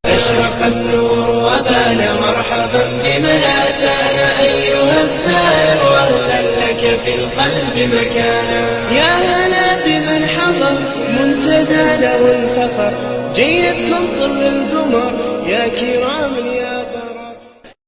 أشرق النور وبان، مرحبا بمن أتانا، أيها الزائر وأهلا لك في القلب مكانا. يا هلا بمن حضر منتدى له الفخر، جيدكم طر القمر يا كرام يا